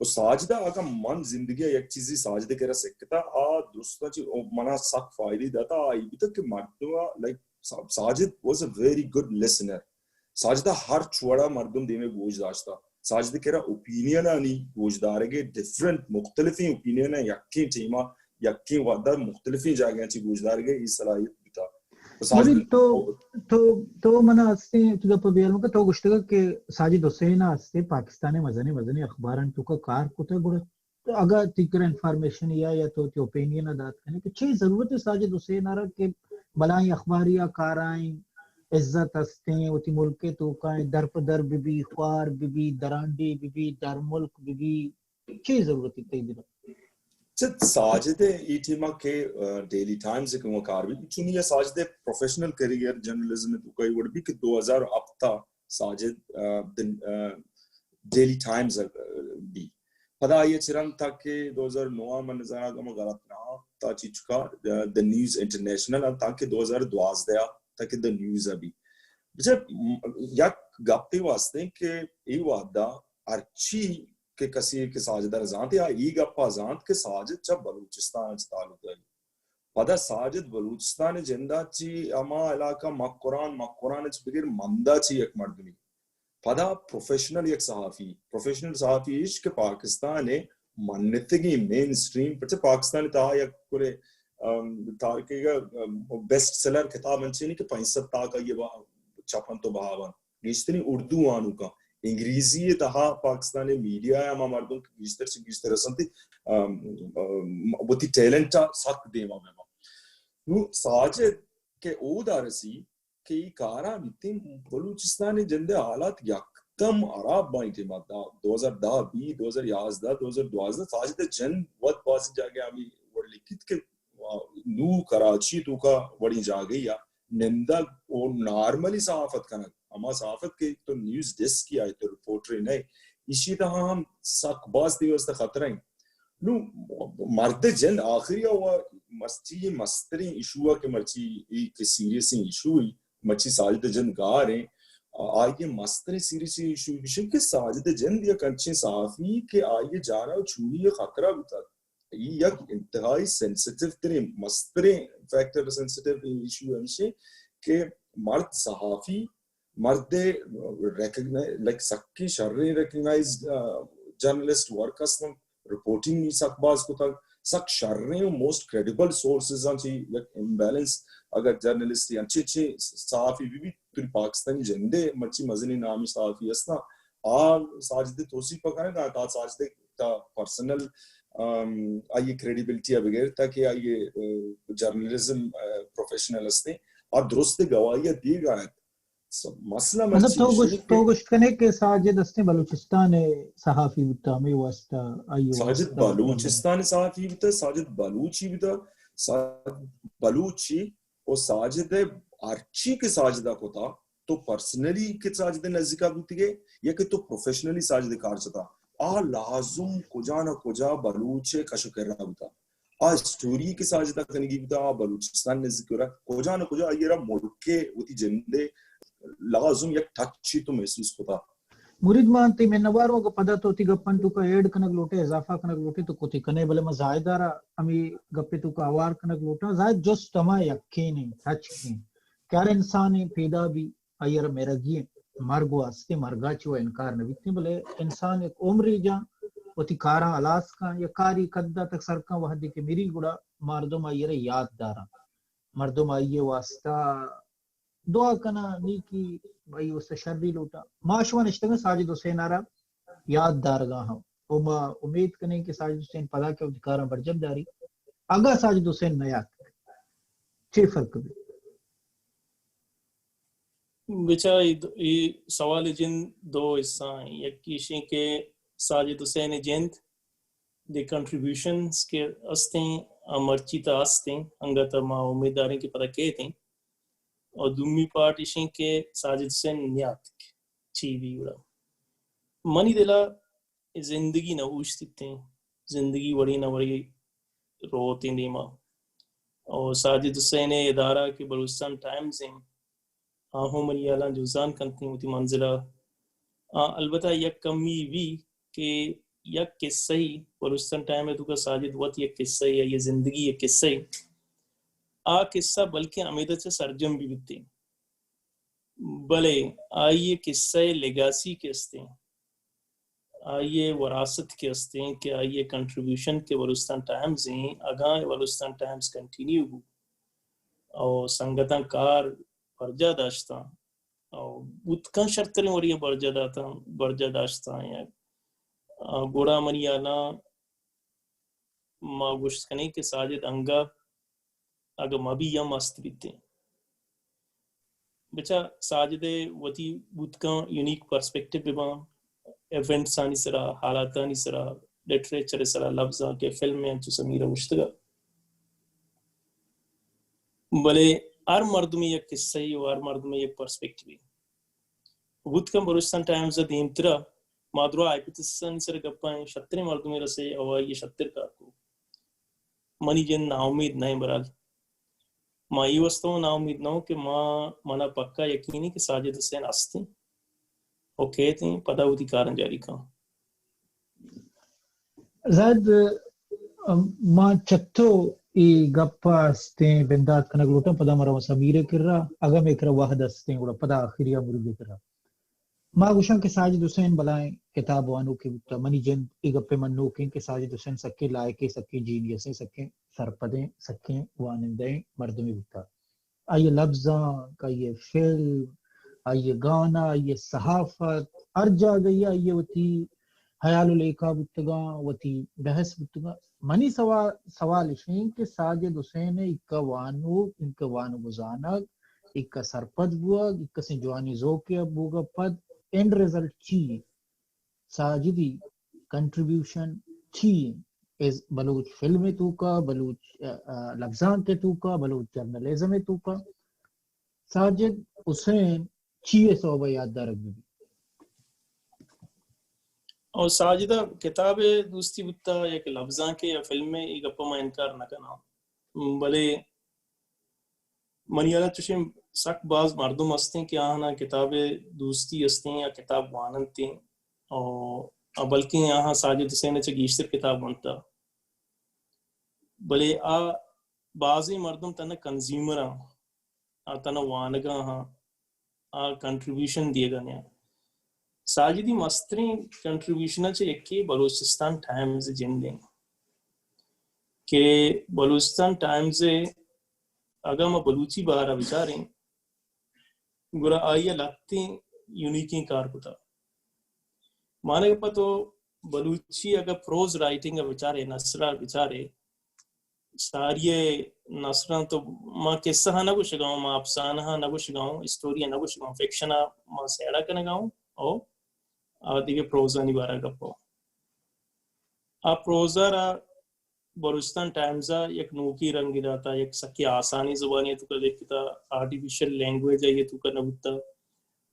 و ساجد ءَ اگاں من زندگی ءَ یک چیزے ساجد ءِ کرا سکتا، آ درستاں چی منا سک فائدہ داتا، آ ای بوتا کہ مردم ءَ، لائک، سا-، Sajid was a very good listener. Sajid ءَ ہرچ وڑا مردم دیما گوش داشتا۔ ساجد ءِ کرا اوپینین آنی گوش دارگ ءَ، ڈفرنٹ مختلفیں اوپینین ءَ یکیں ٹائم ءَ، یکیں وھد ءَ مختلفیں جاگہاں چی گوش دارگ ءِ اے صلاحیت بوتا۔ تو ساجد مبین تو، تو، تو منا ہستیں، تو گپ بیال مکن، تو گوشتگ کہ ساجد حسین ءَ ہستیں پاکستان ءِ مزنیں، مزنیں اخبارانی توکا کار کتگ، گڑا اگاں تئی کرا انفارمیشن یا، یا تو وتی اوپینین ءَ دات کنے کہ چے ضرورت ہے ساجد حسین ءَ را کہ بلاہیں اخباری ءَ کارائیں، عزت ہستیں، وتی ملک ءِ توکا ایں، در پہ در بہ بی، خوار بہ بی، درانڈیھ بہ بی، درملک بہ بی، چے ضرورت ہے تئی دل ءَ؟ چہ ساجد ءِ اے ٹیم ءَ کہ، آ، ڈیلی ٹائمز ءِ کہ کار بی، چونی ساجد ءِ پروفیشنل کیریئر جرنلزم ءِ توکا اے وڑ بی کہ دو ہزار ہپت ءَ ساجد، آ، دن-، آ، ڈیلی ٹائمز ءَ، آ، بی۔ پدا آئی ءَ چہ رند تاکہ دو ہزار نو ءَ من نزاناں اگاں من غلط نہ آں، تا چیچکا، آ، دی نیوز انٹرنیشنل ءَ تاکہ دو ہزار دوازدہ ءَ تاکہ دی نیوز ءَ بی۔ بچار، م-، یک گپے واسطے کہ اے وھد ءَ ہرچی کہ کسے کہ ساجد ءَ زانت یا اے گپ ءَ زانت کہ ساجد چہ بلوچستان ءَ چہ تعلق داری۔ پدا ساجد بلوچستان ءِ جند ءَ چی ہما علاقہ مکران، مکران ءَ چہ بگر مندا چی یک مردمے۔ پدا پروفیشنل یک صحافی، پروفیشنل صحافی ایش کہ پاکستان ءِ منتگیں مین سٹریم، پرچہ پاکستان ءِ تہا یک کلے، ام، تارکے گا، ام، بیسٹ سیلر کتاب انچیں کہ پنچ سد تاک آئی ءِ با-، چپ انت و بہا بنت۔ گیشتریں اردو وانوکاں، انگریزی ءِ تہا پاکستان ءِ میڈیا ءَ ہما مردم کہ گیشتر چہ گیشتر ہستنت، ام، ام، وتی ٹیلنٹ ءَ سک دیما بہ باں۔ نوں ساجد کہ اودا رسی کہ اے کاراں بیتیں، بلوچستان ءِ جند ءِ حالات یکدم ہراب باں۔ ٹیم ءَ دو ہزار دہ بی، دو ہزار یازدہ، دو ہزار دوازدہ، ساجد ءِ جند وت بازیں جاگہ ہمے وڑ لکیت کہ نوں کراچی توکا وڑیں جاگہے ءَ نندگ و نارملی صحافت کنگ، ہما صحافت کہ تو نیوز ڈیسک ءَ ئے، تو رپورٹرے نہ ئے، ایشی تہا ہم سک باز تئی واستہ خطرہ ایں۔ نوں مرد ءِ جند آخری ءَ و مرچی مستریں ایشو ءَ کہ مرچی اے کہ سیریسیں ایشو ایں، مرچی ساجد ءِ جند گار ایں، آئی ءِ مستریں سیریسیں ایشو ایش ایں کہ ساجد ءِ جند یک انچیں صحافی کہ آئی ءِ جان ءَ چونی ءَ خطرہ بوتگ۔ اے یک انتہائی سینسیٹیو تریں، مستریں فیکٹر، سینسیٹیو ایشو ہمیش ایں کہ مرد صحافی، مرد ریکگنائز، لائک سکیں شریں ریکگنائزڈ، آ، جرنلسٹ ورک ہستن، رپورٹنگ سک باز کتگ، سک شریں و موسٹ کریڈیبل سورسز آں چی یک امبیلنس، اگر جرنلسٹ یا انچیں چیں صحافی بہ بیت، پوری پاکستانی جند ءِ مرچی مزنیں نامی صحافی ہستاں، آ ساجد ءِ توسیپ ءَ کنگ ءَ، تا ساجد ءِ تا پرسنل، ام، آئی ءِ کریڈیبلٹی ءَ بگر تاکہ آئی ءِ، ا، جرنلزم، ا، پروفیشنل ہستیں، آ درست گواہی ءَ دیگ ءَ انت۔ س-، مسئلہ مطلب مرچی تو ایش گوشت، انت تو کہ گوشت کنے کہ ساجد ہستیں بلوچستان ءِ صحافی بوتا، ہمے واسطہ آئی ءِ ساجد واسطہ بلوچستان ءِ صحافی بوتا، ساجد بلوچی بوتا، ساجد بلوچی و ساجد ءِ ہرچی کہ ساجد ءَ کتا، تو پرسنلی کہ ساجد ءِ نزیکا بوتگے یا کہ تو پروفیشنلی ساجد ءِ کار جتا، آ لازم کجا نہ کجا بلوچ ءِ کش ءُ کرا بوتا۔ آ اسٹوری کہ ساجد ءَ کنگی بوتا، آ بلوچستان نزیک ءَ را کجا نہ کجا آئی ءَ را ملک ءِ وتی جند ءِ لازم یک ٹچے تو محسوس کتا۔ مرید، من تئی منتوار آں، اگہ پدا تو وتی گپانی توکا ایڈ کنگ لوٹے، اضافہ کنگ لوٹے تو کتی کنے، بلے من زاہد ءَ را ہمے گپ ءِ توکا ہوار کنگ لوٹاں۔ زاہد، جست ہما یکین انت، تچک انت کہ ہر انسانے پیدا بی، آئی ءَ را مرگی انت، مرگ و ہستے، مرگا چہ و انکار نہ بیتیں، بلے انسان یک عمرے جاں، وتی کاراں ہلاس کن، یک کاری قد ءَ تک سر کن، وہدے کہ مری گڑا مردم آئی ءَ را یات داراں، مردم آئی ءِ واسطہ دعا کناں، نیکی، آئی ءِ واسطہ شری لوٹاں۔ ما شما نشتگاں ساجد حسین ءَ را یات دارگا ہم، و ما امید کنیں کہ ساجد حسین پدا کہ وتی کاراں برجم داری، اگاں ساجد حسین نہ یات، چے فرق بی؟ بچا، اے دو، اے سوال ءِ جند دو حصہ ایں۔ یک ایشیں کہ ساجد حسین ءِ جند، دی کنٹریبیوشنز کہ استیں، آ مرچی تا استیں، انگت ما امید داریں کہ پدا کیتیں۔ اور دومی پارٹ ایشیں کہ ساجد حسین نیاتک، چی بی گڑا۔ منی دلا زندگی نہ اوشتیتیں، زندگی وڑے نہ وڑے روتیں دیما۔ اور ساجد حسین ءِ ادارہ کہ بلوچستان ٹائمز ایں، آ ہم منی ہیالاں جزان کنتیں وتی منزلا۔ آ، البتہ یک کمی بی کہ یک قصہ ای، بلوچستان ٹائم ءِ توکا ساجد وت یک قصہ ای، آئی ءِ زندگی یک قصہ ای۔ آ قصہ بلکیں ہمیدا چہ سرجم بی بیتیں۔ بلے آئی ءِ قصہ ءِ لیگاسی کہ استیں، آئی ءِ وراثت کہ استیں، کہ آئی ءِ کنٹریبیوشن کہ بلوچستان ٹائمز ایں، اگاں بلوچستان ٹائمز کنٹینیو بو، او سنگتاں کار برجا داشتاں، او بوت کن شرتریں وڑی ءَ برجا داتاں، برجا داشتاں، یا، آ، گڑا منی ہیالاں ما گوشت کنیں کہ ساجد انگہ اگہ مہ بی ہم است بیتیں۔ بچا ساجد ءِ وتی بوت کن یونیک پرسپیکٹیو بہ باں، ایونٹس آنی سرا، حالاتانی سرا، لٹریچر ءِ سرا، لبزانک ءِ، فلم ءِ، انچو سمیر ءَ گوشتگ ءَ۔ بلے ہر مردمے یک قصہ ای و ہر مردمے یک پرسپیکٹیو ای۔ بوت کن بلوچستان ٹائمز ءَ دیمترا ما درا ہائپوتھیسس آنی سرا گپاں، شتریں مردمے رسے او آئی ءَ شتر کار کو۔ منی جند ناامید نہ ایں، برحال ما اے واسطہ ہوں ناامید نہ اوں کہ ما، منا پکا یقین ایں کہ ساجد حسین ہستیں و کیتیں، پدا وتی کاراں جاری کن۔ زاہد، ام، ما چہ تو اے گپ ءَ استیں بندات کنگ لوٹاں، پدا ما رواں سمیر ءِ کرا، اگاں مئے کرا وہد استیں، گڑا پدا آخری ءَ مرید ءِ کرا۔ ما گوشاں کہ ساجد حسین بلاہیں کتاب وانوکے بوتہ۔ منی جند اے گپ ءِ منوک ایں کہ ساجد حسین سکیں لائقیں، سکیں جینیسیں، سکیں سرپدیں، سکیں وانندہیں مردمے بوتہ۔ آئی ءِ لبزانک، آئی ءِ فلم، آئی ءِ گانا، آئی ءِ صحافت، ہر جاگہ ءَ آئی ءِ وتی ہیال و لیکہ بوتگاں، وتی بحث بوتگاں۔ منی سوا-، سوال اش انت کہ ساجد حسین ءِ ایکا وانوک، ایکا وانگ و زانگ، ایکا سرپد بوگ، ایکا سیں جوانیں ذوقے ءَ بوگ ءَ پد اینڈ رزلٹ چی انت؟ ساجدی کنٹریبیوشن چی انت؟ از بلوچ فلم ءِ توکا، بلوچ، آ، آ، لبزانک ءِ توکا، بلوچ جرنلزم ءِ توکا ساجد حسین چی ءِ سوب ءَ یات دارگ بہ بیت؟ او ساجد ءَ کتاب ءِ دوستی بوتہ یا کہ لبزانک ءِ یا فلم ءِ، اے گپ ءَ ما انکار نہ کناں۔ بلے منی ہیال ءَ چوشیں سک باز مردم ہستیں کہ آہاں کتاب ءِ دوستی ہستیں یا کتاب واننتیں، او، آ بلکیں آہاں ساجد حسین ءَ چہ گیشتر کتاب ونتہ۔ بلے آ بازیں مردم تنا کنزیومر آں، آ تنا وانگا آں، آ کنٹریبیوشن دیگا نیاں۔ ساجدی مستریں کنٹریبیوشن ءَ چہ یکے بلوچستان ٹائمز ءِ جند انت کہ بلوچستان ٹائمز ءَ اگاں ما بلوچی بہر ءَ بچاریں، گڑا آئی ءَ لہتیں یونیکیں کار کتہ۔ مانا گپا تو بلوچی اگاں پروز رائٹنگ ءَ بچارے، نثر ءَ بچارے، ساری ءِ نثراں تو ما قصہ ءَ نہ گوشگا اوں، ما افسانہ ءَ نہ گوشگا اوں، اسٹوری ءَ نہ گوشگا اوں، فکشن ءَ ما سیڑا کنگا اوں، او آ دگہ پروزانی بارہ ءَ گپ اوں۔ آ پروز ءَ را بلوچستان ٹائمز ءَ یک نوکیں رنگے داتا، یک سکیں آسانیں زبانے ءِ توکا لکھتا، آرٹیفیشل لینگویج آئی ءِ توکا نہ بوتا،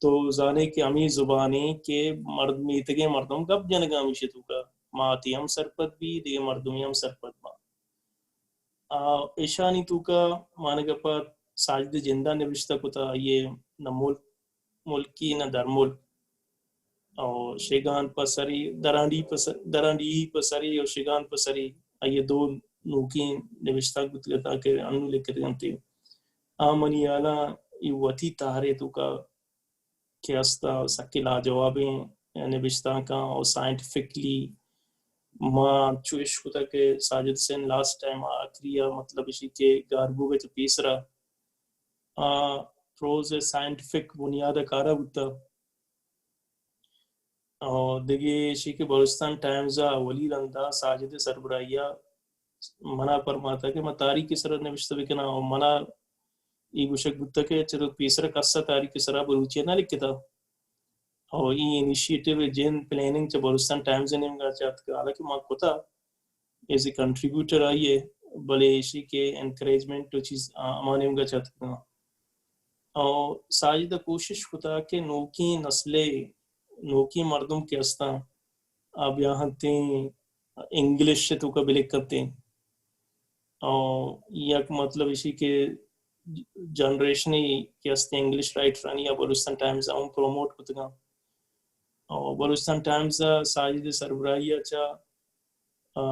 تو زانے کہ ہمے زبانے کہ مرد، میتگیں مردم گپ جنگا ہمیشی توکا، ماتی ہم سرپد بی، دیگہ مردمی ہم سرپد با۔ آ، ایشانی توکا مانگا پد ساجد جندا نبشتہ کتا، آئیے نہ ملک، ملکی نہ در ملک۔ او شگان پہ سری، درانڈی پہ س-، درانڈی پہ سری او شگان پہ سری، آئیے دو نوکیں نبشتہ بوتگتا کہ انو لکھتگنتے۔ آ منی حالا ای وتی تہرے توکا کہ استا سکیں لاجوابیں نبشتانکاں او سائنٹیفکلی ما چو اش کتا کہ ساجد حسین لاسٹ ٹائم آخری آ مطلب اشی کہ گاربوگ چہ پیسرا آ پروز سائنٹیفک بنیاد کارا بوتا۔ او دگہ ایشی کہ بلوچستان ٹائمز ء اولی رندا ساجد ء سربراہی ء منا پرماتا کہ من تاریخ ء سرا نبشتہ بکناں، او منا اے گوشگ بوتگ کہ چرا پیسر کس ء تاریخ ء سرا بلوچی ء نہ لکھتا۔ او اے انیشیٹو ء جند پلاننگ چہ بلوچستان ٹائمز ء نیمگا چہ اتک، حالانکہ ما کتا ایز اے کنٹریبیوٹر آئی ء، بلے ایشی کہ انکریجمنٹ و چیز آ، ہما نیمگا چہ اتک۔ او ساجد ء کوشش کتا کہ نوکیں نسل ء، نوکیں مردم کہ استاں، آ بیا انتیں انگلش ء توکا بلکتیں۔ او یک مطلب ایشی کہ جنریشنی کہ استیں انگلش رائٹرانی آ بلوچستان ٹائمز ء ہم پروموٹ کتگاں۔ او بلوچستان ٹائمز ء ساجد ء سربراہی ء چہ آ،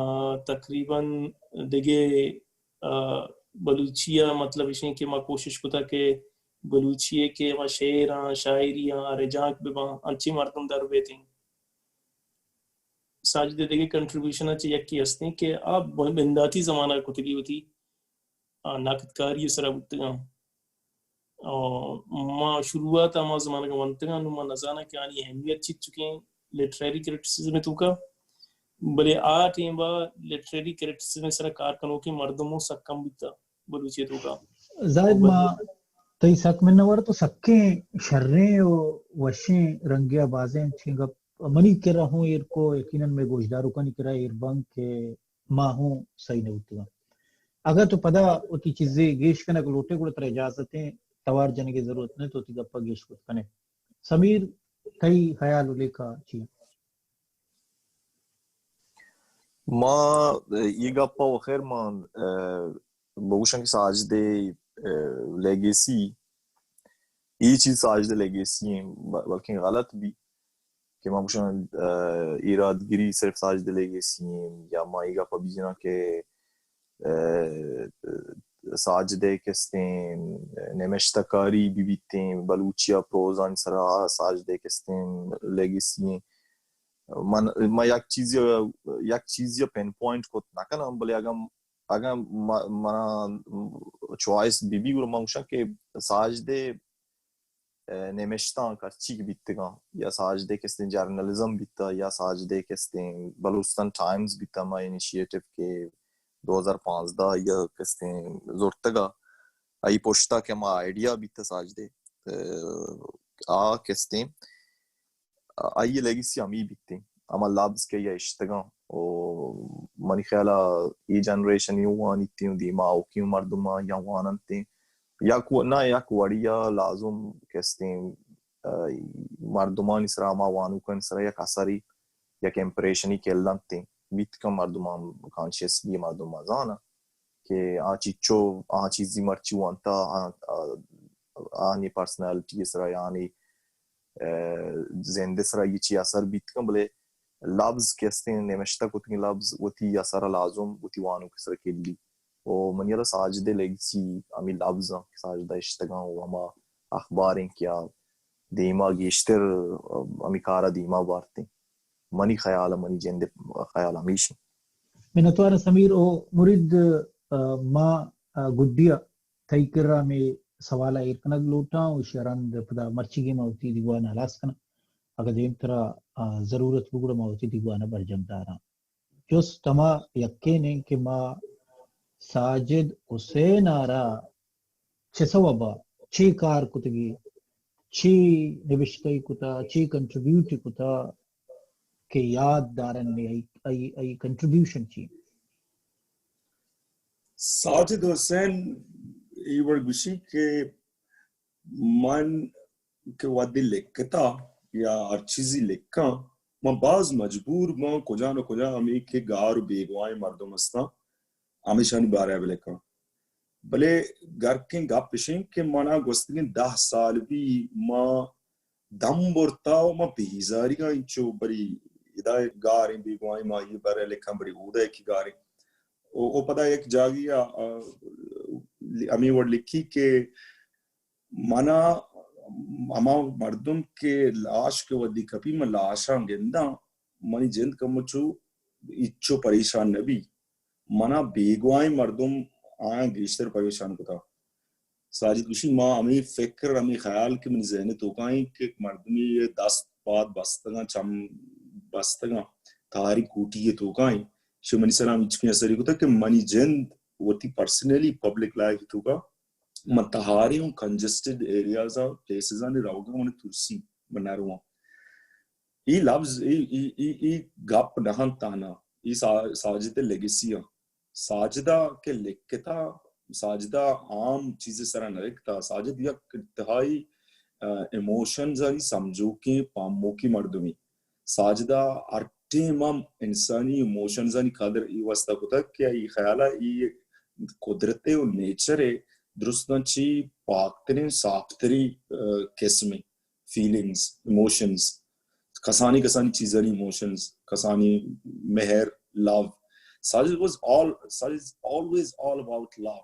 تقریباً دگہ، آ، بلوچی ء مطلب اش انت کہ ما کوشش کتا کہ بلوچی ء کہ ما شعر آں، شاعری آں، رجانک بہ باں، انچیں مردم در بیتیں۔ ساجد ء دگہ کنٹریبیوشن ء چہ یکے ہستیں کہ آ بنداتی زمانہ ء کتگی وتی، آ، ناکدکاری ء سرا بوتگاں۔ آ، ما شروعات ء ہما زمانگ ء ونتگاں، نوں ما نزاناں کہ آنی اہمیت چیت چکیں لٹریری کریٹیسزم ء توکا، بلے آ ٹیم ء لٹریری کریٹیسزم ء سرا کار کنوکیں مردم اوں سک کم بیتا بلوچی ء توکا۔ زاہد، ما تئی سک منت وار، تو سکیں شریں و وشیں رنگے ء بازیں انچیں گپ منی کرا ہوں ایر کو، یقیناً مئے گوشداروکانی کرا ایر بنت کہ ما ہوں سہی نہ بوتگاں۔ اگاں تو پدا وتی چیزے گیش کنگ لوٹے، گڑا ترا اجازت ایں، توار جنگے ضرورت نہ، تو وتی گپا گیش کت کنے۔ سمیر، تئی خیال و لیکہ چی؟ ما اے گپا و خیر ما، ا، بگوشاں کہ ساجد ء، ا، لیگیسی، اے چیز ساجد ء لیگیسی ایں، ب-، بلکیں غلط بی۔ کہ ما گوشاں، ا، ایرادگری صرف ساجد لیگیسی ایں، یا ما اے گپ ء بجناں کہ، ا، ساجد ء کستیں نمشتہ کاری بہ بیتیں، بلوچی ء پروزانی سرا ساجد ء کستیں لیگیسی ایں۔ من، ما یک چیزی، یک چیزی ء پن پوائنٹ کت نہ کناں، بلے اگاں، اگاں ما، منا چوائس بہ بی، گڑا من گوشاں کہ ساجد ء ا، نمشتانک ہرچی کہ بیتگاں، یا ساجدے کستیں جرنلزم بیتا، یا ساجدے کستیں بلوچستان ٹائمز بیتا، ہما انیشیٹو کہ دو ہزار پانزدہ یا کستیں زرتگا، آئی پشتا کہ ہما آئیڈیا بیتا ساجدے، ا، آ کستیں آئی لیگیسی ہمی بیتیں، ہما لبز کہ یا اشتگاں۔ و منی خیالا اے جنریشنی وانیتیں و دیما آؤکیں مردماں یا واننتیں۔ یک و-، نہ یک وڑیا لازم کستیں، ا، مردمانی سرا، ہما وانوکانی سرا یک اثری، یک امپریشنی کلنتیں۔ بیت کن مردمان کانشیس بی، مردمان زاناں کہ آ چیچو، آ چیزی مرچی وانتا، آ، آ، آنی پرسنالٹی سرا یا آنی، ا، زند سرا یہ چی اثر بیت کن، بلے لبز کہ استیں نمشتہ کتگیں لبز وتی اثر لازم وتی وانوک سرا کلی۔ و منی را ساجد لیگسی ہمی لبز ہیں کہ ساجدہ اشتگاں و ہما اخباریں کہ آ دیما گیشتر، ا، ہمی کارا دیما بارتیں۔ منی خیال، منی جند خیال ہمیش ہیں۔ منتوار سمیر و مرید، ا، ما، ا، گڈیا تئی کرا ہمے سوال ء ایر کنگ لوٹاں و ایشی ء رند پدا مرچیگیں ما وتی دیوان ء ہلاس کناں۔ اگاں دیمترا، آ، ضرورت بگڑا ما وتی دیوان ء برجم داراں۔ جست ہما یکین انت کہ ما ساجد حسین ء را چہ سوب ء چے کار کتگی، چے نبشتہ ئی کتا، چے کنٹریبیوٹ ئی کتا کہ یاد دارن نے ای، ای، ای کنٹریبیوشن چی؟ ساجد حسین ای وڑ گوشی کہ من کہ وھدے لکھتا یا ہر چیزی لکھاں، من باز مجبور باں کجا نہ کجا ہمے کہ گار و بیگواہیں مردم ہستاں، ہمیشانی بارہ ء بلکاں۔ بلے گرکیں گپ اش انت کہ منا گوستگیں دہ سال بی ما دم برتا و ما بیزاریگاں انچو بری ادا گاریں بیگواہیں ما یہ بارہ ء لکھاں بری اودا یکی گاریں۔ و، و پدا یک جاگی ء، آ، ہمے وڑ لکھی کہ منا ہما مردم کہ لاش کہ ودی کپی، من لاشاں گنداں، منی جند کمو چو ہچو پریشان نہ بی۔ منا بیگواہیں مردم آیاں گیشتر پریشان کتا۔ ساجد گوشی، ما ہمے فکر، ہمے خیال کہ منی ذہن توکا ایں کہ مردمی یہ دست پاد بستگاں، چم بستگاں، تہاری کوٹی توکا ایں، شے منی سرا ہم ہچکیں اثری کتا کہ منی جند وتی پرسنلی پبلک لائف توکا من تہاریں و کنجسٹڈ ایریاز ء پلیسز آنی روگاں من ترسی من نہ رواں۔ ای لفظ، ای، ای، ای، ای گپ نہ انت تہنا، ای سا-، ساجد ء لیگسی آں۔ ساجد ء کہ لکھتا، ساجد ء عام چیز سرا نہ لکھتا۔ ساجد یک انتہائی، آ، ایموشنز آنی سمجھوکیں پاموکی مردمی۔ ساجدہ ہر ٹیم ہم انسانی ایموشنز آنی قدر ای واسطہ کتگ کہ ای خیال ء ای قدرت ء و نیچر ء درستاں چی پاکترین، صافترین، آ، قسم ء فیلنگز، ایموشنز، کسانی کسانی چیزانی ایموشنز، کسانی مہر، love. Sajid was all, Sajid is always all about love.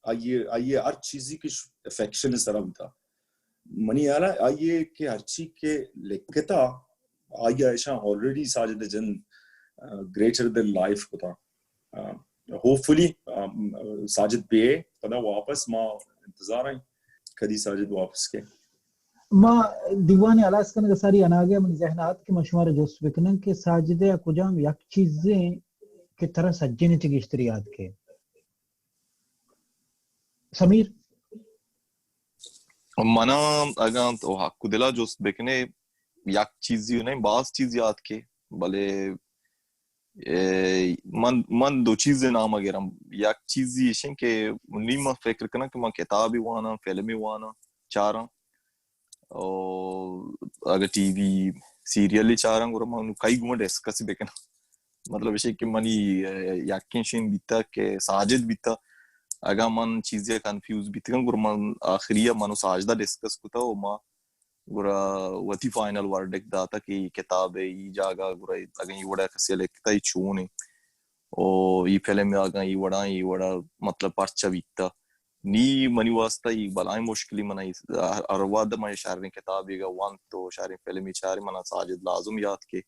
آئی ء، آئی ء ہر چیزی کہ افیکشن ء سرا بوتا۔ منی ہیال ء آئی ء کہ ہرچی کہ لکھتا، آئی ء اشاں آلریڈی ساجد ء جند، آ، گریٹر دین لائف کتا۔ آ، ہوپ فلی، آ، ساجد بے پدا واپس ما انتظار ہیں کدی ساجد واپس کے۔ ما دیوان ء ہلاس کنگ ء ساری اناگہ منی ذہن ء آت کہ ما شمارا جست بکنن کہ ساجد ء کجام یک چیزیں کہ ترا سجن ء چہ گیشتر یاد کے؟ سمیر؟ منا اگاں تو حق دلا جست بکنے، یک چیزی نہیں، باز چیز یاد کے، بلے، اے، من، من دو چیز نام گرم۔ یک چیزی ایشن کہ نی من فکر کناں کہ من کتابی واناں، فلمی واناں، چاراں۔ او اگہ ٹی وی سیریل چاراں، گڑا من کئی گوما ڈسکس بکناں۔ مطلب ایشی کہ منی، اے، یکیں شین بیتا کہ ساجد بیتا، اگاں من چیزے کنفیوز بیتگاں، گڑا من آخری ء من و ساجدہ ڈسکس کتا و ما گڑا وتی فائنل ورڈکٹ داتا کہ ای کتاب ء ای جاگہ گڑا اگاں ای وڑا کسی لکھتا ای چون ء، او ای فلم اگاں ای وڑا، ای وڑا مطلب پرچا بیتا۔ نی منی واسطہ ای بلائیں مشکلی منا ای ہر، ہر وہد من شریں کتابی گا وانت تو شریں فلمی چاری منا ساجد لازم یاد کے۔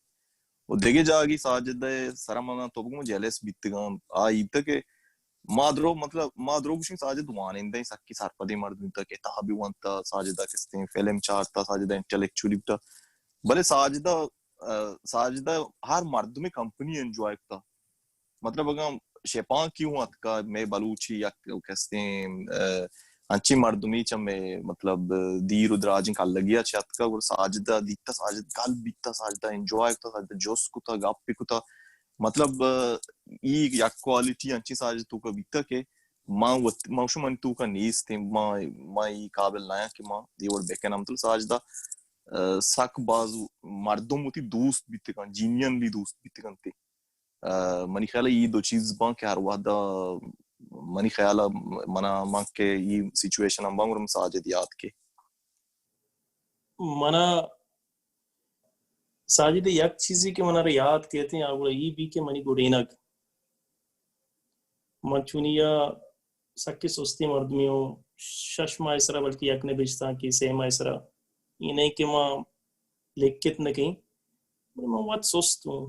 و دگہ جاگی ساجد ء سرا من تو بگم جیلس بیتگاں۔ آ ایت کہ ما درو، مطلب، ما درو گوشیں ساجد وانندہ سکی سرپدیں مردم تا، کتابی وانتا، ساجد ء کستیں فلم چارتا، ساجد انٹلیکچولی بوتا۔ بلے ساجد ء، ساجد ء ہر مردم کمپنی انجوائے کتا۔ مطلب اگاں شپانکی ہوں اتکا، مئے بلوچی یک کستیں، آ، انچیں مردمی چہ مئے مطلب دیر و دراجیں کلگی ء چہ اتکا، گڑا ساجد ء دیتا، ساجد گل بیتا، ساجد ء انجوائے کتا، ساجد ء جست کتا، گپ کتا۔ مطلب، آ، ای یک کوالٹی انچیں ساجد توکا بیتا کہ ما وت، ما شما منی توکا نیستیں، ما، ما ای قابل نیاں کہ ما اے وڑ بکناں۔ مطلب ساجد ء، آ، سک باز مردم وتی دوست بیتگاں، جینیئنلی دوست بیتگاں تے۔ آ، منی خیال ء ای دو چیز باں کہ ہر وہد ء منی خیال ء منا، من کہ ای سچویشن ہم باں گڑا من ساجد یاد کے۔ منا ساجد ء یک چیزے کہ منا را یاد کیت آ گڑا ای بی کہ منی گڈینگ، من چونی ء سکیں سستیں مردمے اوں، شش ماہ ء سرا بلکہ یک نبشتانکے، سے ماہ ء سرا، اے نئیں کہ ما لکھت نہ کئیں، بلے ما وت سست اوں۔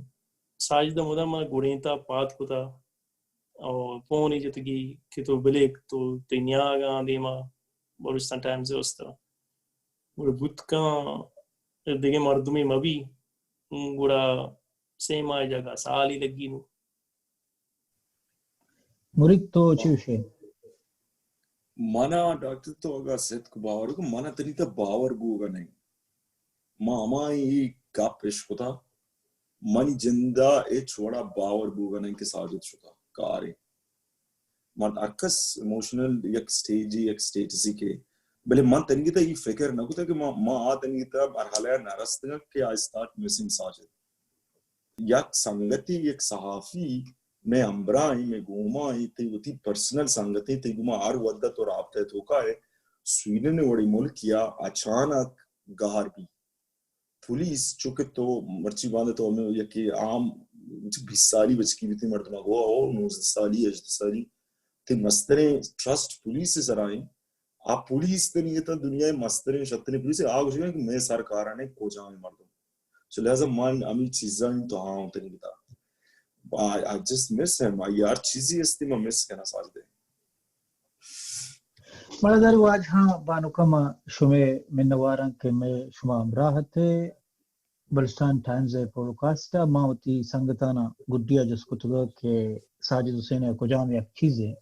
ساجد ء مدام ما گڑینتا، پاد کتا، او پونے جتگی کہ تو بلک، تو تئی نیاگاں دیما بلوچستان ٹائمز ء واسطہ۔ گڑا بوت کن دگہ مردمے مہ بی، گڑا سے ماہ ء جاگہ سالے لگی نوں۔ مرید تو چی گوشے؟ منا ڈاکٹر تو اگاں ستک باور کو، منا تنی تا باور بوگا نہیں۔ ما ہمائی ای گپ اش کتا، منی جندا اچ وڑا باور بوگا نہیں کہ ساجد شتا کارے۔ من ہر کس ایموشنل یک سٹیجی، یک سٹیٹسی کے بلے من تنیگتا یہ فکر نہ کتا کہ ما ما آ تنیگتا مرحلہ نہ رستگا کہ آئی اسٹارٹ مسنگ ساجد. یک سنگتی، یک صحافی، میں ہمراہ ہیں، میں گوما ہیں، تے وتی پرسنل سنگتی، تے گوما ہر وقت تو رابطہ توکا ہے. سویڈن وڑی ملک یا اچانک گار بی پولیس، چونکہ تو مرچی باندے تو ہمیں یکی عام بیست سالی بچکی بیتی مردم گوا ہو، نوزدہ سالی، ہژدہ سالی، تے مستریں ٹرسٹ پولیس سرائیں. آ پولیس تنیگتا دنیا مستریں شتریں پولیس، آ گوشگا کہ میں سرکارانے کجام مردم. سو لہذا من ہمیں چیزاں تو ہاں تنیگتا. I, I just miss him. آئی ہر چیزی استی من مس کنا ساجدے. مڑدار واجہاں بانکا، ما شمے منواراں کہ میں شما ہمراہ تے بلوچستان ٹائمز ءِ پوڈکاسٹ ءَ. ما وتی سنگتانا گڈی ءَ جست کتگ کہ ساجد حسین ءِ کجام یک چیزے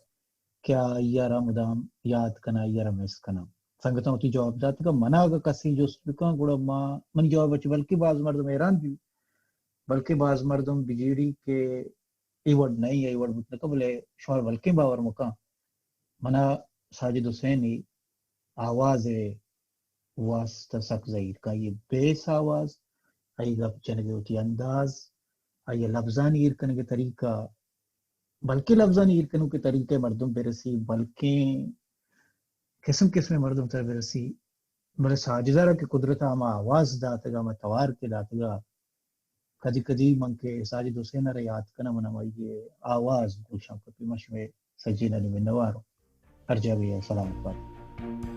کہ آئی ءَ را مدام یاد کناں، آئی ءَ را مس کناں. سنگتاں وتی جواب داتگ. منا اگاں کسے جست بکن گڑا ما، منی جواب ءَ چہ بلکیں باز مردم حیران بی، بلکیں باز مردم بجیڑی کہ اے وڑ نہ ایں، اے وڑ بوت نہ کن، بلے شما بلکیں باور مکن. منا ساجد حسین ءِ آواز ءِ واستہ سک زہیر کن. آئی ءِ بیس آواز، آئی ءِ گپ جنگ ءِ وتی انداز، آئی ءِ لبزانی ایر کنگ ءِ طریقہ، بلکیں لبزانی ایر کنوک ءِ طریقہ مردم برسی، بلکیں قسم قسمیں مردم تر برسی. بلے ساجد ءَ را کہ قدرت ءَ ہما آواز داتگ، ہما توار کہ داتگ، کدی کدی من کہ ساجد حسین ءَ را یات کناں، من ہمائی ءِ آواز گوشاں. پہ ما شمے سجینانی منوار. ہر جاگہ ءَ سلامت بات.